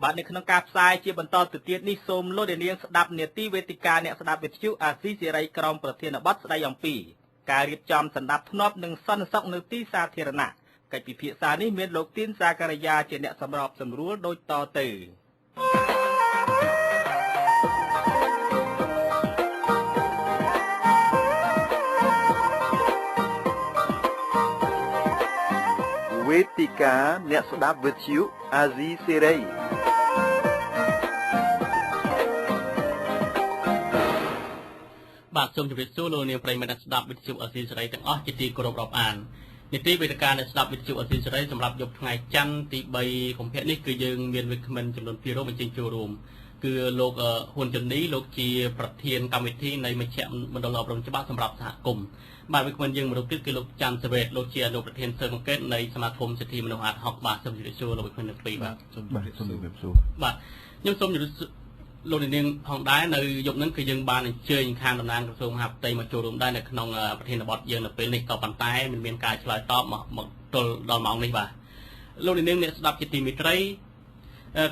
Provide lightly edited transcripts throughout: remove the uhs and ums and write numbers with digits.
បាទនៅក្នុងការផ្សាយជាបន្តទៅទៀតនេះសូមលោកអ្នកនាងស្ដាប់នាទីវេទិកាអ្នកស្ដាប់វិទ្យុអាស៊ីសេរីក្រោមប្រធានបទស្ដីអំពីការរៀបចំសណ្ដាប់ធ្នាប់និងសន្តិសុខនៅទីសាធារណៈកិច្ចពិភាក្សានេះមានលោកទីនសាការីយ៉ាជាអ្នកសម្របសម្រួលដូចតទៅវេទិកាអ្នកស្ដាប់វិទ្យុអាស៊ីសេរីបាទសូមជម្រាបសួរលោកនាងប្រិយមិត្តអ្នកស្ដាប់វិទ្យុអាស៊ីសេរីទាំងអស់ជាទីគោរពរាប់អាននីតិវេទិកាអ្នកស្ដាប់វិទ្យុអាស៊ីសេរីសម្រាប់យប់ថ្ងៃច័ន្ទទី3កុម្ភៈនេះគឺយើងមានវាគ្មិនចំនួន2រូបអញ្ជើញចូលរួមគឺលោកហ៊ុនជនីលោកជាប្រធានកម្មវិធីនៃមជ្ឈមណ្ឌលអប់រំច្បាប់សម្រាប់សហគមន៍បាទវាគ្មិនយើងមួយរូបទៀតគឺលោកច័ន្ទសវេតលោកជាអនុប្រធានស៊ើបអង្កេតនៃសមាគមសិទ្ធិមនុស្សអាដហុកបាទសូមជម្រាបសួរលោកវាគ្មិនទាំងពីរបាទសូមជម្រាបសួរបាទខ្ញុំសូមជម្រាបលោកនាងផងដែរនៅយប់ហ្នឹងគឺយើងបានអញ្ជើញខាងតំណាងក្រសួងមហាផ្ទៃមកចូលរួមដែរនៅក្នុងប្រធានបទយើងនៅពេលនេះក៏ប៉ុន្តែមិនមានការឆ្លើយតបមកទល់ដល់ម៉ោងនេះបាទលោកនាងអ្នកស្ដាប់ជាទីមេត្រី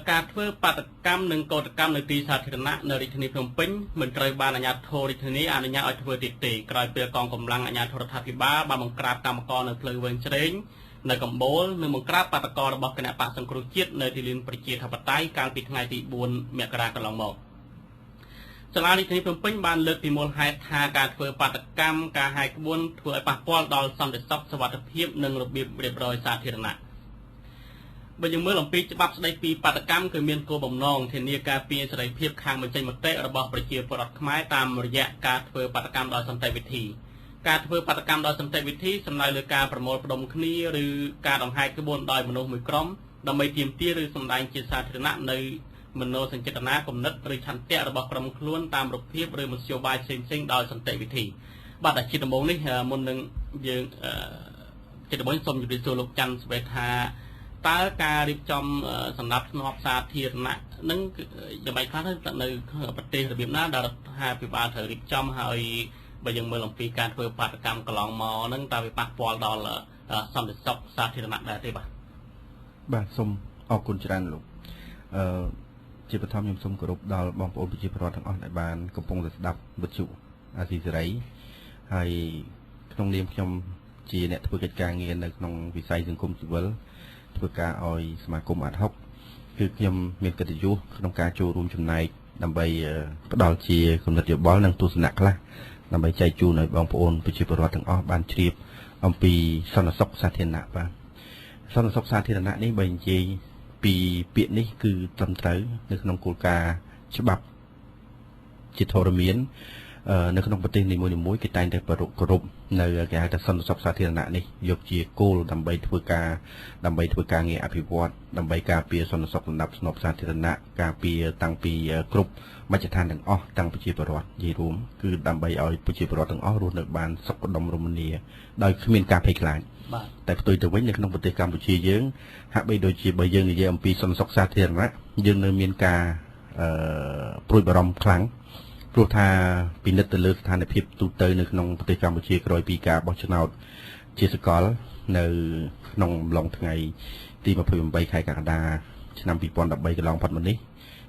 ការធ្វើបាតុកម្មនិងកោតកម្មនៅទីសាធារណៈនៅរាជធានីភ្នំពេញមិនត្រូវបានអាជ្ញាធររាជធានីអនុញ្ញាតឲ្យធ្វើទៀតទេក្រោយពេលកងកម្លាំងអាជ្ញាធររដ្ឋាភិបាលបានបង្ក្រាបកម្មករនៅផ្លូវវែងច្រេងនៅកម្ពូលនិងបង្ក្រាបបាតុកររបស់គណបក្សសង្គ្រោះជាតិនៅទីលានប្រជាធិបតេយ្យកាលពីថ្ងៃទី4មករាកន្លងមកសាលារាជធានីភ្នំពេញបានលើកពីមូលហេតុថាការធ្វើបាតុកម្មការហែក្បួនធ្វើឲ្យប៉ះពាល់ដល់សន្តិសុខសុវត្ថិភាពនិងរបៀបរៀបរយសាធារណៈបើយើងមើលអំពីច្បាប់ស្តីពីបាតុកម្មគឺមានគោលបំណងធានាការពារសេរីភាពខាងបញ្ចេញមតិរបស់ប្រជាពលរដ្ឋខ្មែរតាមរយៈការធ្វើបាតុកម្មដោយសន្តិវិធីការធ្វើបាតុកម្មដោយសន្តិវិធីសំដៅលើការប្រមូលផ្ដុំគ្នាឬការដង្ហែក្បួនដោយមនុស្សមួយក្រុមដើម្បីទាមទារឬសម្ដែងជាសាធារណៈនៅមនោសញ្ចេតនាគំនិតឬឆន្ទៈរបស់ក្រុមខ្លួនតាមរូបភាពឬមធ្យោបាយផ្សេងៗដោយសន្តិវិធីបាទអាជីពដំបូងនេះមុននឹងយើងជាដំបូងសូមជម្រាបសួរលោកច័ន្ទសវេតថាតើការរៀបចំសម្រាប់ធ្នាប់សាធារណៈនឹងយ៉ាងម៉េចខ្លះនៅប្រទេសរបៀបណាដែលរដ្ឋាភិបាលត្រូវរៀបចំហើយបើយើងមើលអំពីការធ្វើបាតុកម្មកន្លងមកហ្នឹងតើវាប៉ះពាល់ដល់សន្តិសុខសាធារណៈដែរទេបាទបាទសូមអរគុណច្រើនលោកជាបឋមខ្ញុំសូមគោរពដល់បងប្អូនប្រជាពលរដ្ឋទាំងអស់ដែលបានកំពុងតែស្ដាប់វិទ្យុអាស៊ីសេរីហើយក្នុងនាមខ្ញុំជាអ្នកធ្វើកិច្ចការងារនៅក្នុងវិស័យសង្គមស៊ីវិលធ្វើការឲ្យសមាគមអាដហុកគឺខ្ញុំមានកិត្តិយសក្នុងការចូលរួមចំណែកដើម្បីផ្ដល់ជាគំនិតយោបល់និងទស្សនៈខ្លះដើម្បីចែកជូនឲ្យបងប្អូនប្រជាពលរដ្ឋទាំងអស់បានជ្រាបអំពីសន្តិសុខសាធារណៈបាទសន្តិសុខសាធារណៈនេះបើនិយាយពីពាក្យនេះគឺត្រឹមត្រូវនៅក្នុងគោលការណ៍ច្បាប់ជាធរមាននៅក្នុងប្រទេសនីមួយៗគេតែងតែគោរពនៅគេហៅថាសន្តិសុខសាធារណៈនេះយកជាគោលដើម្បីធ្វើការងារអភិវឌ្ឍដើម្បីការពារសន្តិសុខសណ្ដាប់ធ្នាប់សាធារណៈការពារតាំងពីគ្រប់មជ្ឈដ្ឋានទាំងអស់តាំងប្រជាពលរដ្ឋនិយាយរួមគឺដើម្បីឲ្យប្រជាពលរដ្ឋទាំងអស់រស់នៅបានសុខដុមរមនាដោយគ្មានការភ័យខ្លាចតែផ្ទុយទៅវិញនៅក្នុងប្រទេសកម្ពុជាយើងហាក់បីដូចជាបើយើងនិយាយអំពីសន្តិសុខសាធារណៈយើងនៅមានការព្រួយបារម្ភខ្លាំងព្រោះថាពិនិត្យទៅលើស្ថានភាពទូទៅនៅក្នុងប្រទេសកម្ពុជាក្រោយពីការបោះឆ្នោតជាសកលនៅក្នុងអំឡុងថ្ងៃទី28ខែកក្កដាឆ្នាំ2013កន្លងផុតមកនេះ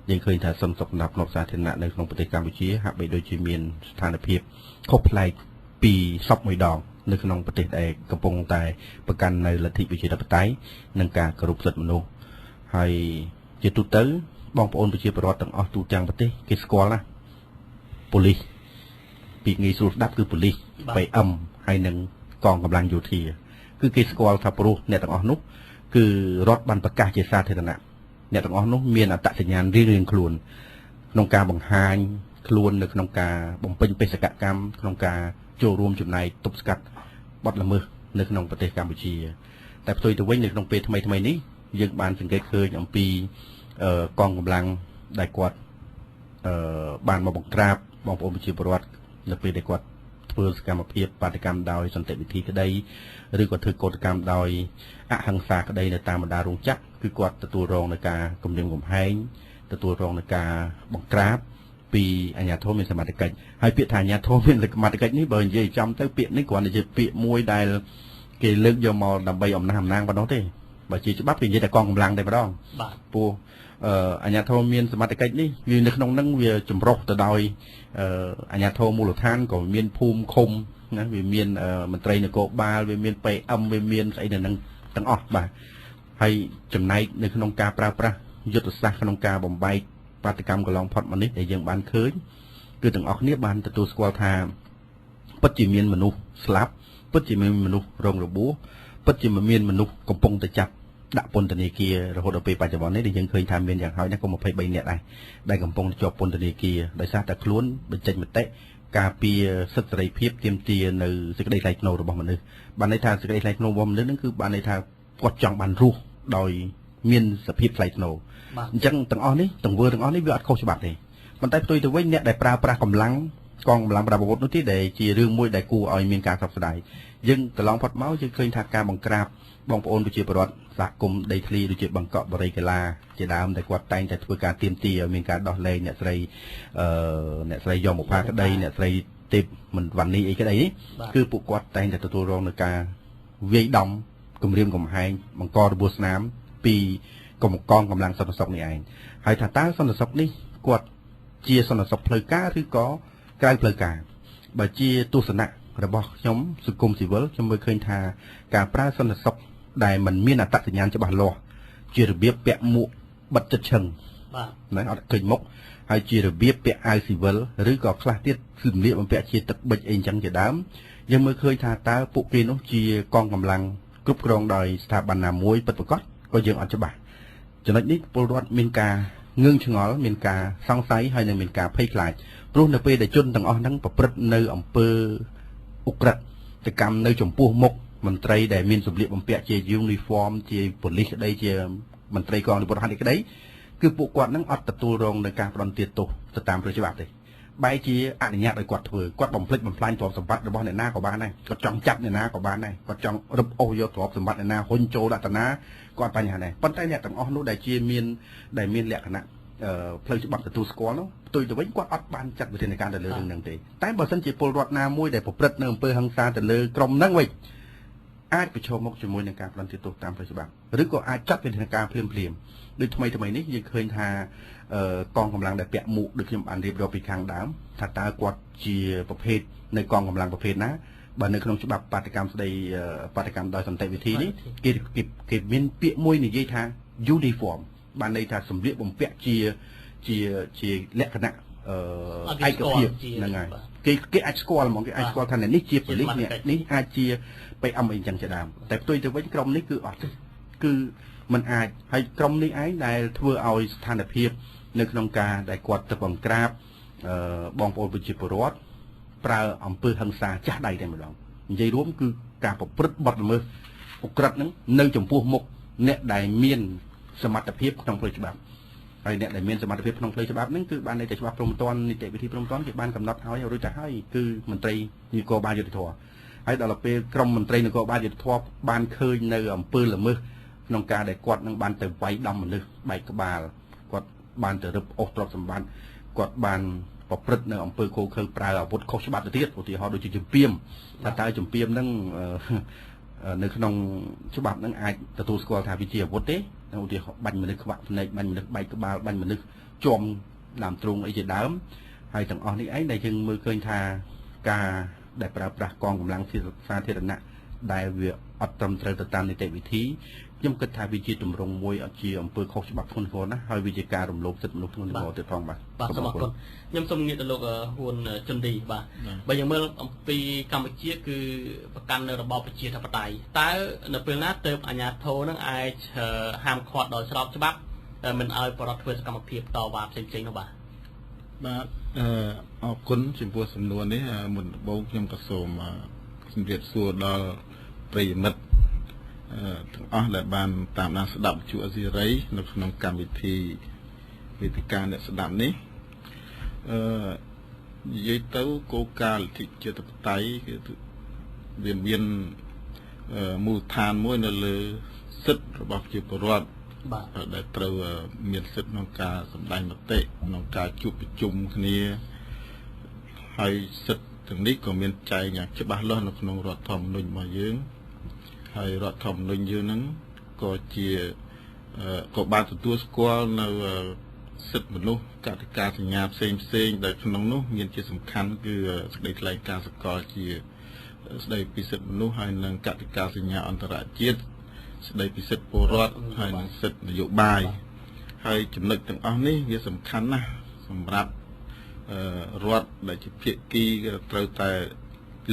យើងឃើញថាសន្តិសុខសម្រាប់សាធារណៈនៅក្នុងប្រទេសកម្ពុជាហាក់បីដូចជាមានស្ថានភាពខុសប្លែកពីសពមួយដងនៅក្នុងប្រទេសដែលកំពុងតែប្រកាន់នៅលទ្ធិប្រជាធិបតេយ្យនិងការគោរពសិទ្ធិមនុស្សហើយជាទូទៅបងប្អូនប្រជាពលរដ្ឋទាំងអស់ទូទាំងប្រទេសគេស្គាល់ណាប៉ូលីសពីងាយស្រួលស្ដាប់គឺប៉ូលីស PM ហើយនឹងកងកម្លាំងយោធាគឺគេស្គាល់ថាព្រោះអ្នកទាំងអស់នោះគឺរដ្ឋបានប្រកាសជាសាធារណៈអ្នកទាំងអស់នោះមានអត្តសញ្ញាណរៀងៗខ្លួនក្នុងការបង្ហាញខ្លួននៅក្នុងការបំពេញបេសកកម្មក្នុងការចូលរួមចំណែកទប់ស្កាត់បទល្មើសនៅក្នុងប្រទេសកម្ពុជាតែផ្ទុយទៅវិញនៅក្នុងពេលថ្មីៗនេះយើងបានសង្កេតឃើញអំពីកងកម្លាំងដែលគាត់បានមកបង្ក្រាបបងប្អូនប្រជាពលរដ្ឋនៅពេលដែលគាត់ធ្វើសកម្មភាពបាតុកម្មដោយសន្តិវិធីក្តីឬក៏ធ្វើកោតកម្មដោយអហិង្សាក្តីនៅតាមបណ្ដារោងចក្រគឺគាត់ទទួលរងនឹងការគំរាមកំហែងទទួលរងនឹងការបង្ក្រាបពីអាជ្ញាធរមានសមត្ថកិច្ចហើយពាក្យថាអាជ្ញាធរមានសមត្ថកិច្ចនេះបើនិយាយចំទៅពាក្យនេះគ្រាន់តែជាពាក្យមួយដែលគេលើកយកមកដើម្បីអំណះអំណាងប៉ុណ្ណោះទេបើជាច្បាប់គេនិយាយតែកងកម្លាំងតែម្ដងបាទព្រោះ អាជ្ញាធរមានសមត្ថកិច្ចនេះវានៅក្នុងហ្នឹងវាចម្រុះទៅដោយអាជ្ញាធរមូលដ្ឋានក៏មានភូមិឃុំណាវាមានមន្ត្រីនគរបាលវាមាន PM វាមានស្អីនៅនឹងទាំងអស់បាទហើយចំណែកនៅក្នុងការប្រើប្រាស់យុទ្ធសាស្ត្រក្នុងការបំបែកបាតុកម្មកន្លងផុតមកនេះដែលយើងបានឃើញគឺទាំងអស់គ្នាបានទទួលស្គាល់ថាពិតជាមានមនុស្សស្លាប់ពិតជាមានមនុស្សរងរបួសពិតជាមានមនុស្សកំពុងតែចាប់ដាក់ពន្ធនាគាររហូតដល់ពេលបច្ចុប្បន្ននេះដែលយើងឃើញថាមានយ៉ាងហោចណាស់ក៏23នាក់ដែរដែលកំពុងជាប់ពន្ធនាគារដោយសារតែខ្លួនបញ្ចេញមតិការពារសិទ្ធិសេរីភាពទាមទារនៅសេចក្តីថ្លៃថ្នូររបស់មនុស្សបានន័យថាសេចក្តីថ្លៃថ្នូររបស់មនុស្សនឹងគឺបានន័យថាគាត់ចង់បានរស់ដោយមានសភាពថ្លៃថ្នូរអញ្ចឹងទាំងអស់នេះទង្វើទាំងអស់នេះវាអត់ខុសច្បាប់ទេប៉ុន្តែផ្ទុយទៅវិញអ្នកដែលប្រើប្រាស់កម្លាំងកងកម្លាំងប្រដាប់អាវុធនោះទេដែលជារឿងមួយដែលគួរឲ្យមានការសោកស្ដាយយើងកន្លងផុតមកយើងឃើញថាការបង្ក្រាបបងប្អូនប្រជាពលរដ្ឋសហគមន៍ដីធ្លីដូចជាបង្កក់បរិយាកាឡាជាដើមដែលគាត់តែងតែធ្វើការទាមទារឲ្យមានការដោះលែងអ្នកស្រីយ៉មផាក្តីអ្នកស្រីទេពមិនវ៉ាន់នីអីក្តីគឺពួកគាត់តែងតែទទួលរងនឹងការវាយដំគំរាមកំហែងបង្ករបួសស្នាមពីកងកម្លាំងសន្តិសុខនេះឯងហើយថាតើសន្តិសុខនេះគាត់ជាសន្តិសុខផ្លូវការឬក៏ក្រៅផ្លូវការបើជាទស្សនៈរបស់ខ្ញុំសង្គមស៊ីវិលខ្ញុំមើលឃើញថាការប្រើសន្តិសុខដែលមិនមានអត្តសញ្ញាណច្បាស់លាស់ជារបៀបពាក់មួកបិទចិត្តឈឹងបាទណាអត់ឃើញមុខហើយជារបៀបពាក់អាវស៊ីវិលឬក៏ខ្លះទៀតគឺសម្លៀកបំពាក់ជាទឹកប៊ិចអីចឹងជាដើមយើងមើលឃើញថាតើពួកគេនោះជាកងកម្លាំងគ្រប់គ្រងដោយស្ថាប័នណាមួយពិតប្រាកដក៏យើងអត់ច្បាស់ចំណុចនេះពលរដ្ឋមានការងឿងឆ្ងល់មានការសង្ស័យហើយនឹងមានការភ័យខ្លាចព្រោះនៅពេលដែលជនទាំងអស់ហ្នឹងប្រព្រឹត្តនៅអំពើឧក្រិដ្ឋកម្មនៅចំពោះមុខមន្ត្រីដែលមានសម្លៀកបំពាក់ជា uniform ជាប៉ូលីសក្តីជាមន្ត្រីកងនិពន្ធហត្ថក្តីគឺពួកគាត់នឹងអត់ទទួលរងនឹងការផ្ដន្ទាទោសទៅតាមផ្លូវច្បាប់ទេបែរជាអនុញ្ញាតឲ្យគាត់ធ្វើគាត់បំផ្លិចបំផ្លាញទ្រព្យសម្បត្តិរបស់អ្នកណាក៏បានដែរគាត់ចង់ចាប់អ្នកណាក៏បានដែរគាត់ចង់រឹបអូសយកទ្រព្យសម្បត្តិអ្នកណាហ៊ុញចូលដាក់តាណាគាត់បញ្ហាដែរប៉ុន្តែអ្នកទាំងអស់នោះដែលជាមានដែលមានលក្ខណៈផ្លូវច្បាប់ទទួលស្គាល់នោះផ្ទុយទៅវិញគាត់អត់បានចាត់វិធានការទៅលើរឿងហ្នឹងទេតែបើសិនជាពលរដ្ឋណាមួយដែលប្រព្រឹត្តនៅអំពើហិង្សាទៅលើក្រុមហ្នឹងវិញអាចប្រឈមមុខជាមួយនឹងការផ្ដន្ទាទោសតាមផ្លូវច្បាប់ឬក៏អាចចាត់វិធានការភ្លាមភ្លាមដូចថ្មីថ្មីនេះយើងឃើញថាកងកម្លាំងដែលពាក់មួកដូចខ្ញុំបានរៀបរាប់ពីខាងដើមថាតើគាត់ជាប្រភេទនៅកងកម្លាំងប្រភេទណាបើនៅក្នុងច្បាប់បាតុកម្មស្ដីបាតុកម្មដោយសន្តិវិធីនេះគេមានពាក្យមួយនិយាយថា uniform បានន័យថាសម្លៀកបំពាក់ជាជាជាលក្ខណៈឯកភាពហ្នឹងហើយគេអាចស្គាល់ហ្មងគេអាចស្គាល់ថាអ្នកនេះជាប៉ូលីសអ្នកនេះអាចជា PM អីចឹងជាដើមតែផ្ទុយទៅវិញក្រុមនេះគឺអត់ទេគឺมันអាចហើយក្រុមនេះឯងដែលធ្វើឲ្យស្ថានភាពនៅក្នុងការដែលគាត់ទៅបង្ក្រាបបងប្អូនប្រជាពលរដ្ឋប្រើអំពើហិង្សាចាស់ដៃតែម្ដងនិយាយរួមគឺការប្រព្រឹត្តបទល្មើសឧក្រិដ្ឋហ្នឹងនៅចំពោះមុខអ្នកដែលមានសមត្ថភាពក្នុងផ្លូវច្បាប់ហើយអ្នកដែលមានសមត្ថភាពក្នុងផ្លូវច្បាប់ហ្នឹងគឺបានន័យតែច្បាប់ព្រហ្មទណ្ឌនីតិវិធីព្រហ្មទណ្ឌគេបានកំណត់ឲ្យរួចទៅហើយគឺមន្ត្រីនគរបាលយុត្តិធម៌ហើយដល់ពេលក្រុមមន្ត្រីនគរបាលយុត្តិធម៌បានឃើញនៅអំពើល្មើសក្នុងការដែលគាត់នឹងបានទៅវាយដំមនុស្សបែកក្បាលគាត់បានទៅរឹបអូសទ្រព្យសម្បត្តិគាត់បានប្រព្រឹត្តនៅអំពើឃោរឃៅប្រើអាវុធខុសច្បាប់ទៅទៀតឧទាហរណ៍ដូចជាចម្ពាមថាតើចម្ពាមហ្នឹងនៅក្នុងច្បាប់ហ្នឹងអាចទទួលស្គាល់ថាវាជាអាវុធទេឧទាហរណ៍បាញ់មនុស្សខ្វាក់ភ្នែកបាញ់មនុស្សបែកក្បាលបាញ់មនុស្សជាំដើមទ្រូងអីជាដើមហើយទាំងអស់នេះឯងដែលយើងមើលឃើញថាការដែលប្រើប្រាស់កងកម្លាំងសាធារណៈដែលវាអត់ត្រឹមត្រូវទៅតាមនីតិវិធីខ្ញុំគិតថាវាជាទម្រង់មួយអត់ជាអំពើខុសច្បាប់ធ្ងន់ធ្ងរណាស់ហើយវាជាការរំលោភសិទ្ធិមនុស្សធ្ងន់ធ្ងរទៀតផងបាទបាទសូមអរគុណខ្ញុំសូមងាកទៅលោកហ៊ួនជុនឌីបាទបើយើងមើលអំពីកម្ពុជាគឺប្រកាន់នៅរបបប្រជាធិបតេយ្យតើនៅពេលណាទើបអាជ្ញាធរនឹងអាចហាមឃាត់ដោយស្របច្បាប់មិនឲ្យប្រជាពលរដ្ឋធ្វើសកម្មភាពតវ៉ាផ្សេងៗនោះបាទបាទអរគុណចំពោះសំណួរនេះមុនដំបូងខ្ញុំក៏សូមជម្រាបសួរដល់ប្រិយមិត្តទាំងអស់ដែលបានតាមដានស្ដាប់វិទ្យុអាស៊ីសេរីនៅក្នុងកម្មវិធីវេទិកាអ្នកស្ដាប់នេះនិយាយទៅគោលការណ៍លទ្ធិប្រជាធិបតេយ្យគឺវាមានមូលដ្ឋានមួយនៅលើសិទ្ធិរបស់ប្រជាពលរដ្ឋបាទដែលត្រូវមានសិទ្ធិក្នុងការសម្ដែងមតិក្នុងការជួបប្រជុំគ្នាហើយសិទ្ធិទាំងនេះក៏មានចែងយ៉ាងច្បាស់លាស់នៅក្នុងរដ្ឋធម្មនុញ្ញរបស់យើងហើយរដ្ឋធម្មនុញ្ញយើងហ្នឹងក៏ជា ក៏បានទទួលស្គាល់នៅសិទ្ធិមនុស្សកតិកាសញ្ញាផ្សេងផ្សេងដែលក្នុងនោះមានជាសំខាន់គឺសេចក្តីថ្លែងការណ៍សកលជាស្តីពីសិទ្ធិមនុស្សហើយនិងកតិកាសញ្ញាអន្តរជាតិស្តីពីសិទ្ធិពលរដ្ឋហើយនិងសិទ្ធិនយោបាយហើយចំណុចទាំងអស់នេះវាសំខាន់ណាស់សម្រាប់រដ្ឋដែលជាភាគីត្រូវតែ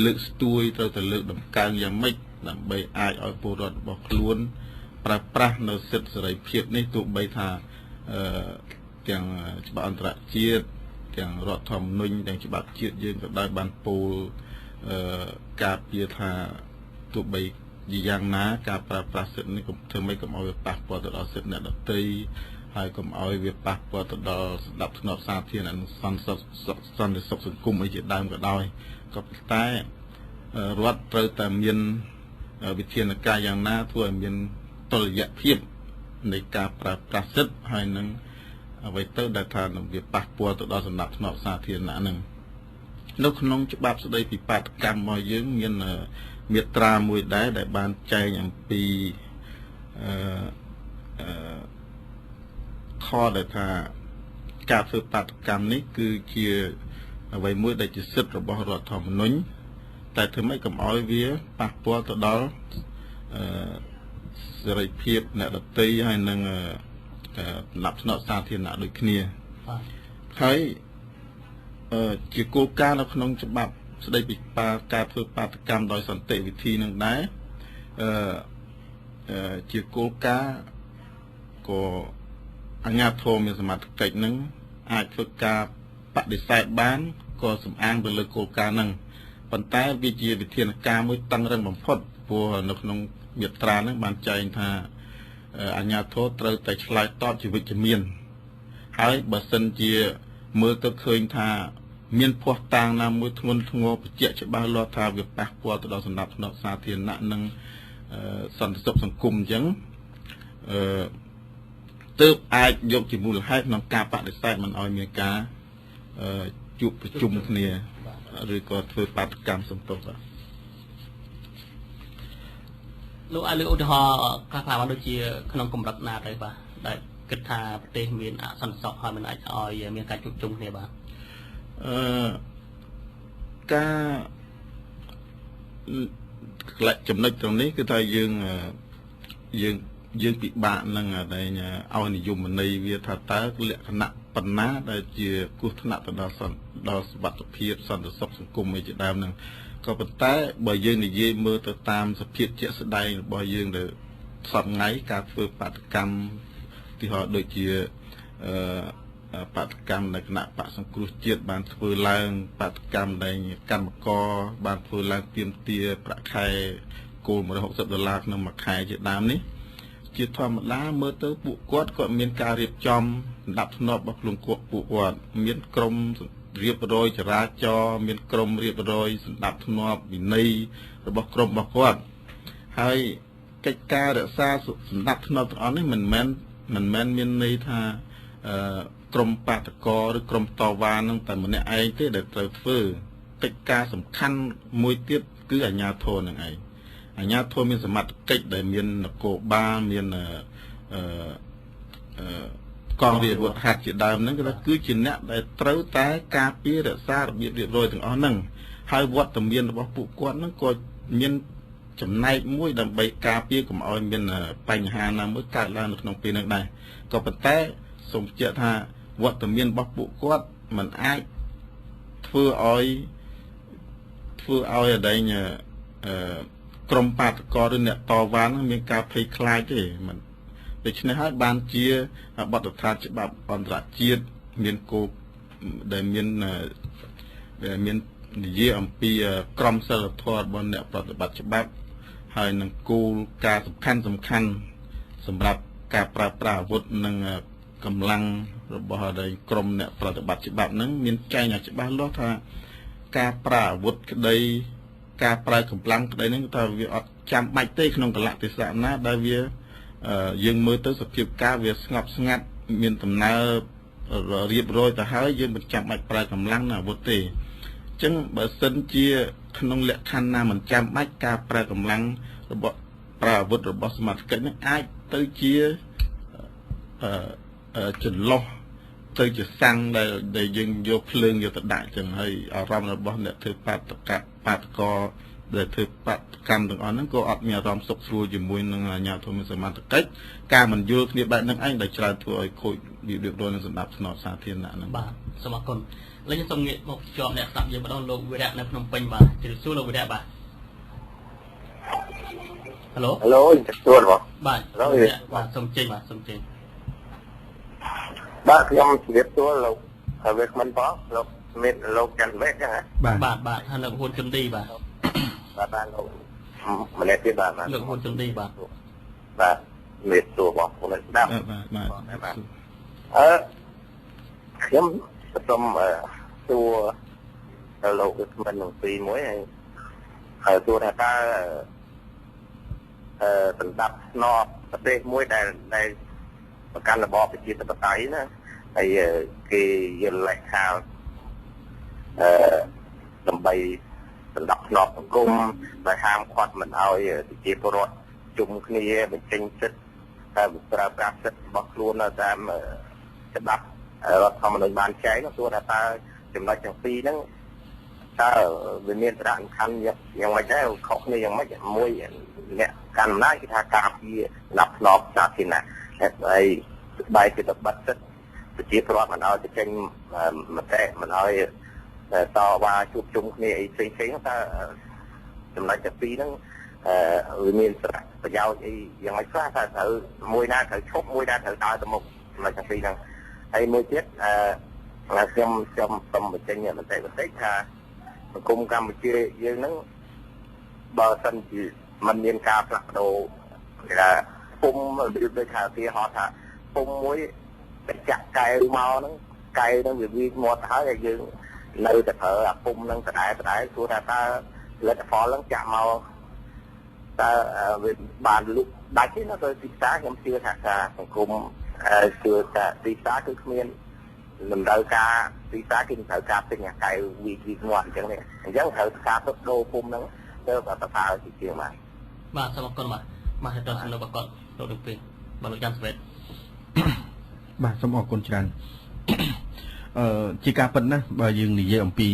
លើកស្ទួយត្រូវតែលើកដំកើងយ៉ាងម៉េចដើម្បីអាចឲ្យពលរដ្ឋរបស់ខ្លួនប្រើប្រាស់នៅសិទ្ធិសេរីភាពនេះទោះបីថាទាំងច្បាប់អន្តរជាតិទាំងរដ្ឋធម្មនុញ្ញទាំងច្បាប់ជាតិយើងក៏ដោយបានពោលការពារថាទោះបីយ៉ាងណាការប្រើប្រាស់សិទ្ធិនេះកុំធ្វើម៉េចកុំឲ្យវាប៉ះពាល់ទៅដល់សិទ្ធិអ្នកដទៃហើយកុំឲ្យវាប៉ះពាល់ទៅដល់សណ្ដាប់ធ្នាប់សាធារណៈនិងសន្តិសុខសង្គមអីជាដើមក៏ដោយក៏ប៉ុន្តែរដ្ឋត្រូវតែមានវិធានការយ៉ាងណាធ្វើឲ្យមានតុល្យភាពនៃការប្រើប្រាស់សិទ្ធិហើយនឹងអ្វីទៅដែលថានឹងវាប៉ះពាល់ទៅដល់សណ្ដាប់ធ្នាប់សាធារណៈនឹងនៅក្នុងច្បាប់ស្តីពីបាតុកម្មរបស់យើងមានមាត្រាមួយដែរដែលបានចែងអំពីខដែលថាការធ្វើបាតុកម្មនេះគឺជាអ្វីមួយដែលជាសិទ្ធិរបស់រដ្ឋធម្មនុញ្ញតែធ្វើម៉េចកុំឲ្យវាប៉ះពាល់ទៅដល់សេរីភាពអ្នកដទៃហើយនឹងសម្រាប់ស្នក់សាធារណៈដូចគ្នាហើយជាគោលការណ៍នៅក្នុងច្បាប់ស្តីពីការធ្វើបាតុកម្មដោយសន្តិវិធីនឹងដែរជាគោលការណ៍ក៏អាជ្ញាធរមានសមត្ថកិច្ចនឹងអាចធ្វើការបដិសេធបានក៏សំអាងទៅលើគោលការណ៍នឹងប៉ុន្តែវាជាវិធានការមួយតឹងរឹងបំផុតព្រោះនៅក្នុងមាត្រានឹងបានចែងថាអាជ្ញាធរត្រូវតែឆ្លើយតបជាវិជ្ជមានហើយបើសិនជាមើលទៅឃើញថាមានភស្តុតាងណាមួយធ្ងន់ធ្ងរបញ្ជាក់ច្បាស់លាស់ថាវាប៉ះពាល់ទៅដល់សណ្ដាប់ធ្នាប់សាធារណៈនិងសន្តិសុខសង្គមអញ្ចឹងទើបអាចយកជាមូលហេតុក្នុងការបដិសេធមិនឲ្យមានការជួបប្រជុំគ្នាឬក៏ធ្វើបាតុកម្មសំទោសបាទលោកអាចលើកឧទាហរណ៍ខ្លះៗបានដូចជាក្នុងកម្រិតណាទៅបាទដែលគិតថាប្រទេសមានអសន្តិសុខហើយមិនអាចឲ្យមានការជួបជុំគ្នាបាទការចំណុចត្រង់នេះគឺថាយើងពិបាកនឹងតែឲ្យនិយមន័យវាថាតើលក្ខណៈប៉ុណ្ណាដែលជាគ្រោះថ្នាក់ទៅដល់សុវត្ថិភាពសន្តិសុខសង្គមអីជាដើមហ្នឹងក៏ប៉ុន្តែបើយើងនិយាយមើលទៅតាមសភាពជាក់ស្ដែងរបស់យើងដែលសប្ងៃការធ្វើបាតុកម្មទីហោដូចជាបាតុកម្មនៅគណៈបក្សសង្គ្រោះជាតិបានធ្វើឡើងបាតុកម្មដែលកម្មករបានធ្វើឡើងទាមទារប្រាក់ខែគោល160ដុល្លារក្នុងមួយខែជាដើមនេះជាធម្មតាមើលទៅពួកគាត់ក៏មានការរៀបចំសម្ដាប់ធ្នាប់របស់ខ្លួនពួកគាត់មានក្រុមរៀបរយចរាចរណ៍មានក្រុមរៀបរយសម្ដាប់ធ្នាប់វិន័យរបស់ក្រុមរបស់គាត់ហើយកិច្ចការរក្សាសម្ដាប់ធ្នាប់ទាំងអស់នេះមិនមែនមានន័យថាក្រុមបាតុករឬក្រុមតវ៉ានឹងតែម្នាក់ឯងទេដែលត្រូវធ្វើកិច្ចការសំខាន់មួយទៀតគឺអាជ្ញាធរនឹងឯងអាជ្ញាធរមានសមត្ថកិច្ចដែលមាននគរបាលមានកងរាជអាវុធហត្ថជាដើមហ្នឹងគឺជាអ្នកដែលត្រូវតែការពាររក្សារបៀបរៀបរយទាំងអស់ហ្នឹងហើយវត្តមានរបស់ពួកគាត់ហ្នឹងក៏មានចំណែកមួយដើម្បីការពារកុំឲ្យមានបញ្ហាណាមួយកើតឡើងនៅក្នុងពេលហ្នឹងដែរក៏ប៉ុន្តែសូមបញ្ជាក់ថាវត្តមានរបស់ពួកគាត់មិនអាចធ្វើឲ្យអដែងក្រុមបាតុករឬអ្នកតវ៉ានឹងមានការភ័យខ្លាចទេមិនដូច្នេះហើយបានជាបទដ្ឋានច្បាប់អន្តរជាតិមានគោលដែលមាននិយាយអំពីក្រមសីលធម៌របស់អ្នកប្រតិបត្តិច្បាប់ហើយនឹងគោលការណ៍សំខាន់សម្រាប់ការប្រើប្រាស់អាវុធនិងកម្លាំងរបស់ក្រុមអ្នកប្រតិបត្តិច្បាប់ហ្នឹងមានចែងឲ្យច្បាស់លាស់ថាការប្រើអាវុធក្តីការប្រើកម្លាំងក្តីហ្នឹងថាវាអត់ចាំបាច់ទេក្នុងកលៈទេសៈណាដែលវាយើងមើលទៅសភាពការវាស្ងប់ស្ងាត់មានដំណើររៀបរយទៅហើយយើងមិនចាំបាច់ប្រើកម្លាំងនិងអាវុធទេអញ្ចឹងបើសិនជាក្នុងលក្ខខណ្ឌណាមិនចាំបាច់ការប្រើកម្លាំងរបស់ប្រើអាវុធរបស់សមត្ថកិច្ចហ្នឹងអាចទៅជា ចន្លោះទៅជាសាំងដែលយើងយកភ្លើងយកទៅដាក់ចឹងហើយអារម្មណ៍របស់អ្នកធ្វើបាតកោដែលធ្វើបាតកម្មទាំងអស់ហ្នឹងក៏អត់មានអារម្មណ៍សុខស្រួលជាមួយនឹងអាជ្ញាធរមានសមត្ថកិច្ចការមិនយល់គ្នាបែបហ្នឹងឯងដែលច្រើនធ្វើឲ្យខូចរបៀបរៀបរយនិងសម្ដាប់ធ្នាប់សាធារណៈហ្នឹងបាទសូមអរគុណឥឡូវខ្ញុំសូមងាកមកភ្ជាប់អ្នកស្ដាប់យើងម្ដងលោកវិរៈនៅភ្នំពេញបាទជម្រាបសួរលោកវិរៈបាទហៅឡូហៅឡូជម្រាបសួរបងបាទបាទសូមចេញបាទសូមចេញបាទខ្ញុំជម្រាបសួរលោកវាគ្មិនផងលោកមានលោកច័ន្ទវេចឹងហ៎បាទបាទហើយលោកហ៊ុនជុនឌីបាទបាទបាទលោកម្នាក់ទៀតបាទលោកហ៊ុនជុនឌីបាទបាទមានសួរបងប្អូនស្ដាប់បាទបាទខ្ញុំសូមសួរលោកវាគ្មិននឹងពីរមួយហើយសួរថាតើសម្ដាប់ស្នប់ប្រទេសមួយដែលប្រកាន់របបប្រជាធិបតេយ្យណាហើយគេយល់លេខថាដើម្បីសម្ដាប់ធ្នាប់សង្គមដែលហាមឃាត់មិនឲ្យប្រជាពលរដ្ឋជុំគ្នាបញ្ចេញសិទ្ធិតែប្រើប្រាស់សិទ្ធិរបស់ខ្លួននៅតាមច្បាប់រដ្ឋធម្មនុញ្ញបានចែងសួរថាតើចំណុចទាំងពីរហ្នឹងតើវាមានសារៈសំខាន់យ៉ាងម៉េចដែរខុសគ្នាយ៉ាងម៉េចមួយអ្នកកាន់អំណាចគេថាការពារសម្ដាប់ធ្នាប់សាធារណៈហើយបែរជាទៅបិទសិទ្ធិប្រជាពលរដ្ឋមិនឲ្យទៅចេញមតិមិនឲ្យតវ៉ាជួបជុំគ្នាអីផ្សេងៗតើចំណុចទាំងពីរហ្នឹងវាមានសារៈប្រយោជន៍អីយ៉ាងម៉េចខ្លះតើត្រូវមួយណាត្រូវឈប់មួយណាត្រូវដើរទៅមុខចំណុចទាំងពីរហ្នឹងហើយមួយទៀតខ្ញុំសូមបញ្ចេញមតិបន្តិចថាសង្គមកម្ពុជាយើងហ្នឹងបើសិនជាมันមានការផ្លាស់ប្ដូរគេថាពុំរបៀបដូចថាឧទាហរណ៍ថាពុំមួយតែចាក់កែវមកហ្នឹងកែវហ្នឹងវាមាត់ហើយហើយយើងនៅតែប្រើអាពុំហ្នឹងដដែលសួរថាតើផលិតផលហ្នឹងចាក់មកតើវាបានលក់ដាច់ទេណាទៅទីផ្សារខ្ញុំជឿថាសង្គមជឿថាទីផ្សារគឺគ្មានតម្រូវការទីផ្សារគេត្រូវការទិញអាកែវវីមាត់អញ្ចឹងនេះអញ្ចឹងត្រូវការទៅដូរពុំហ្នឹងទៅប្រសើរជាជាងបាទបាទសូមអរគុណបាទបាទហើយតើសំណួររបស់គាត់លោកទាំងពីរបាទលោកច័ន្ទសវេតបាទសូមអរគុណច្រើនជាការពិតណាស់បើយើងនិយាយអំពី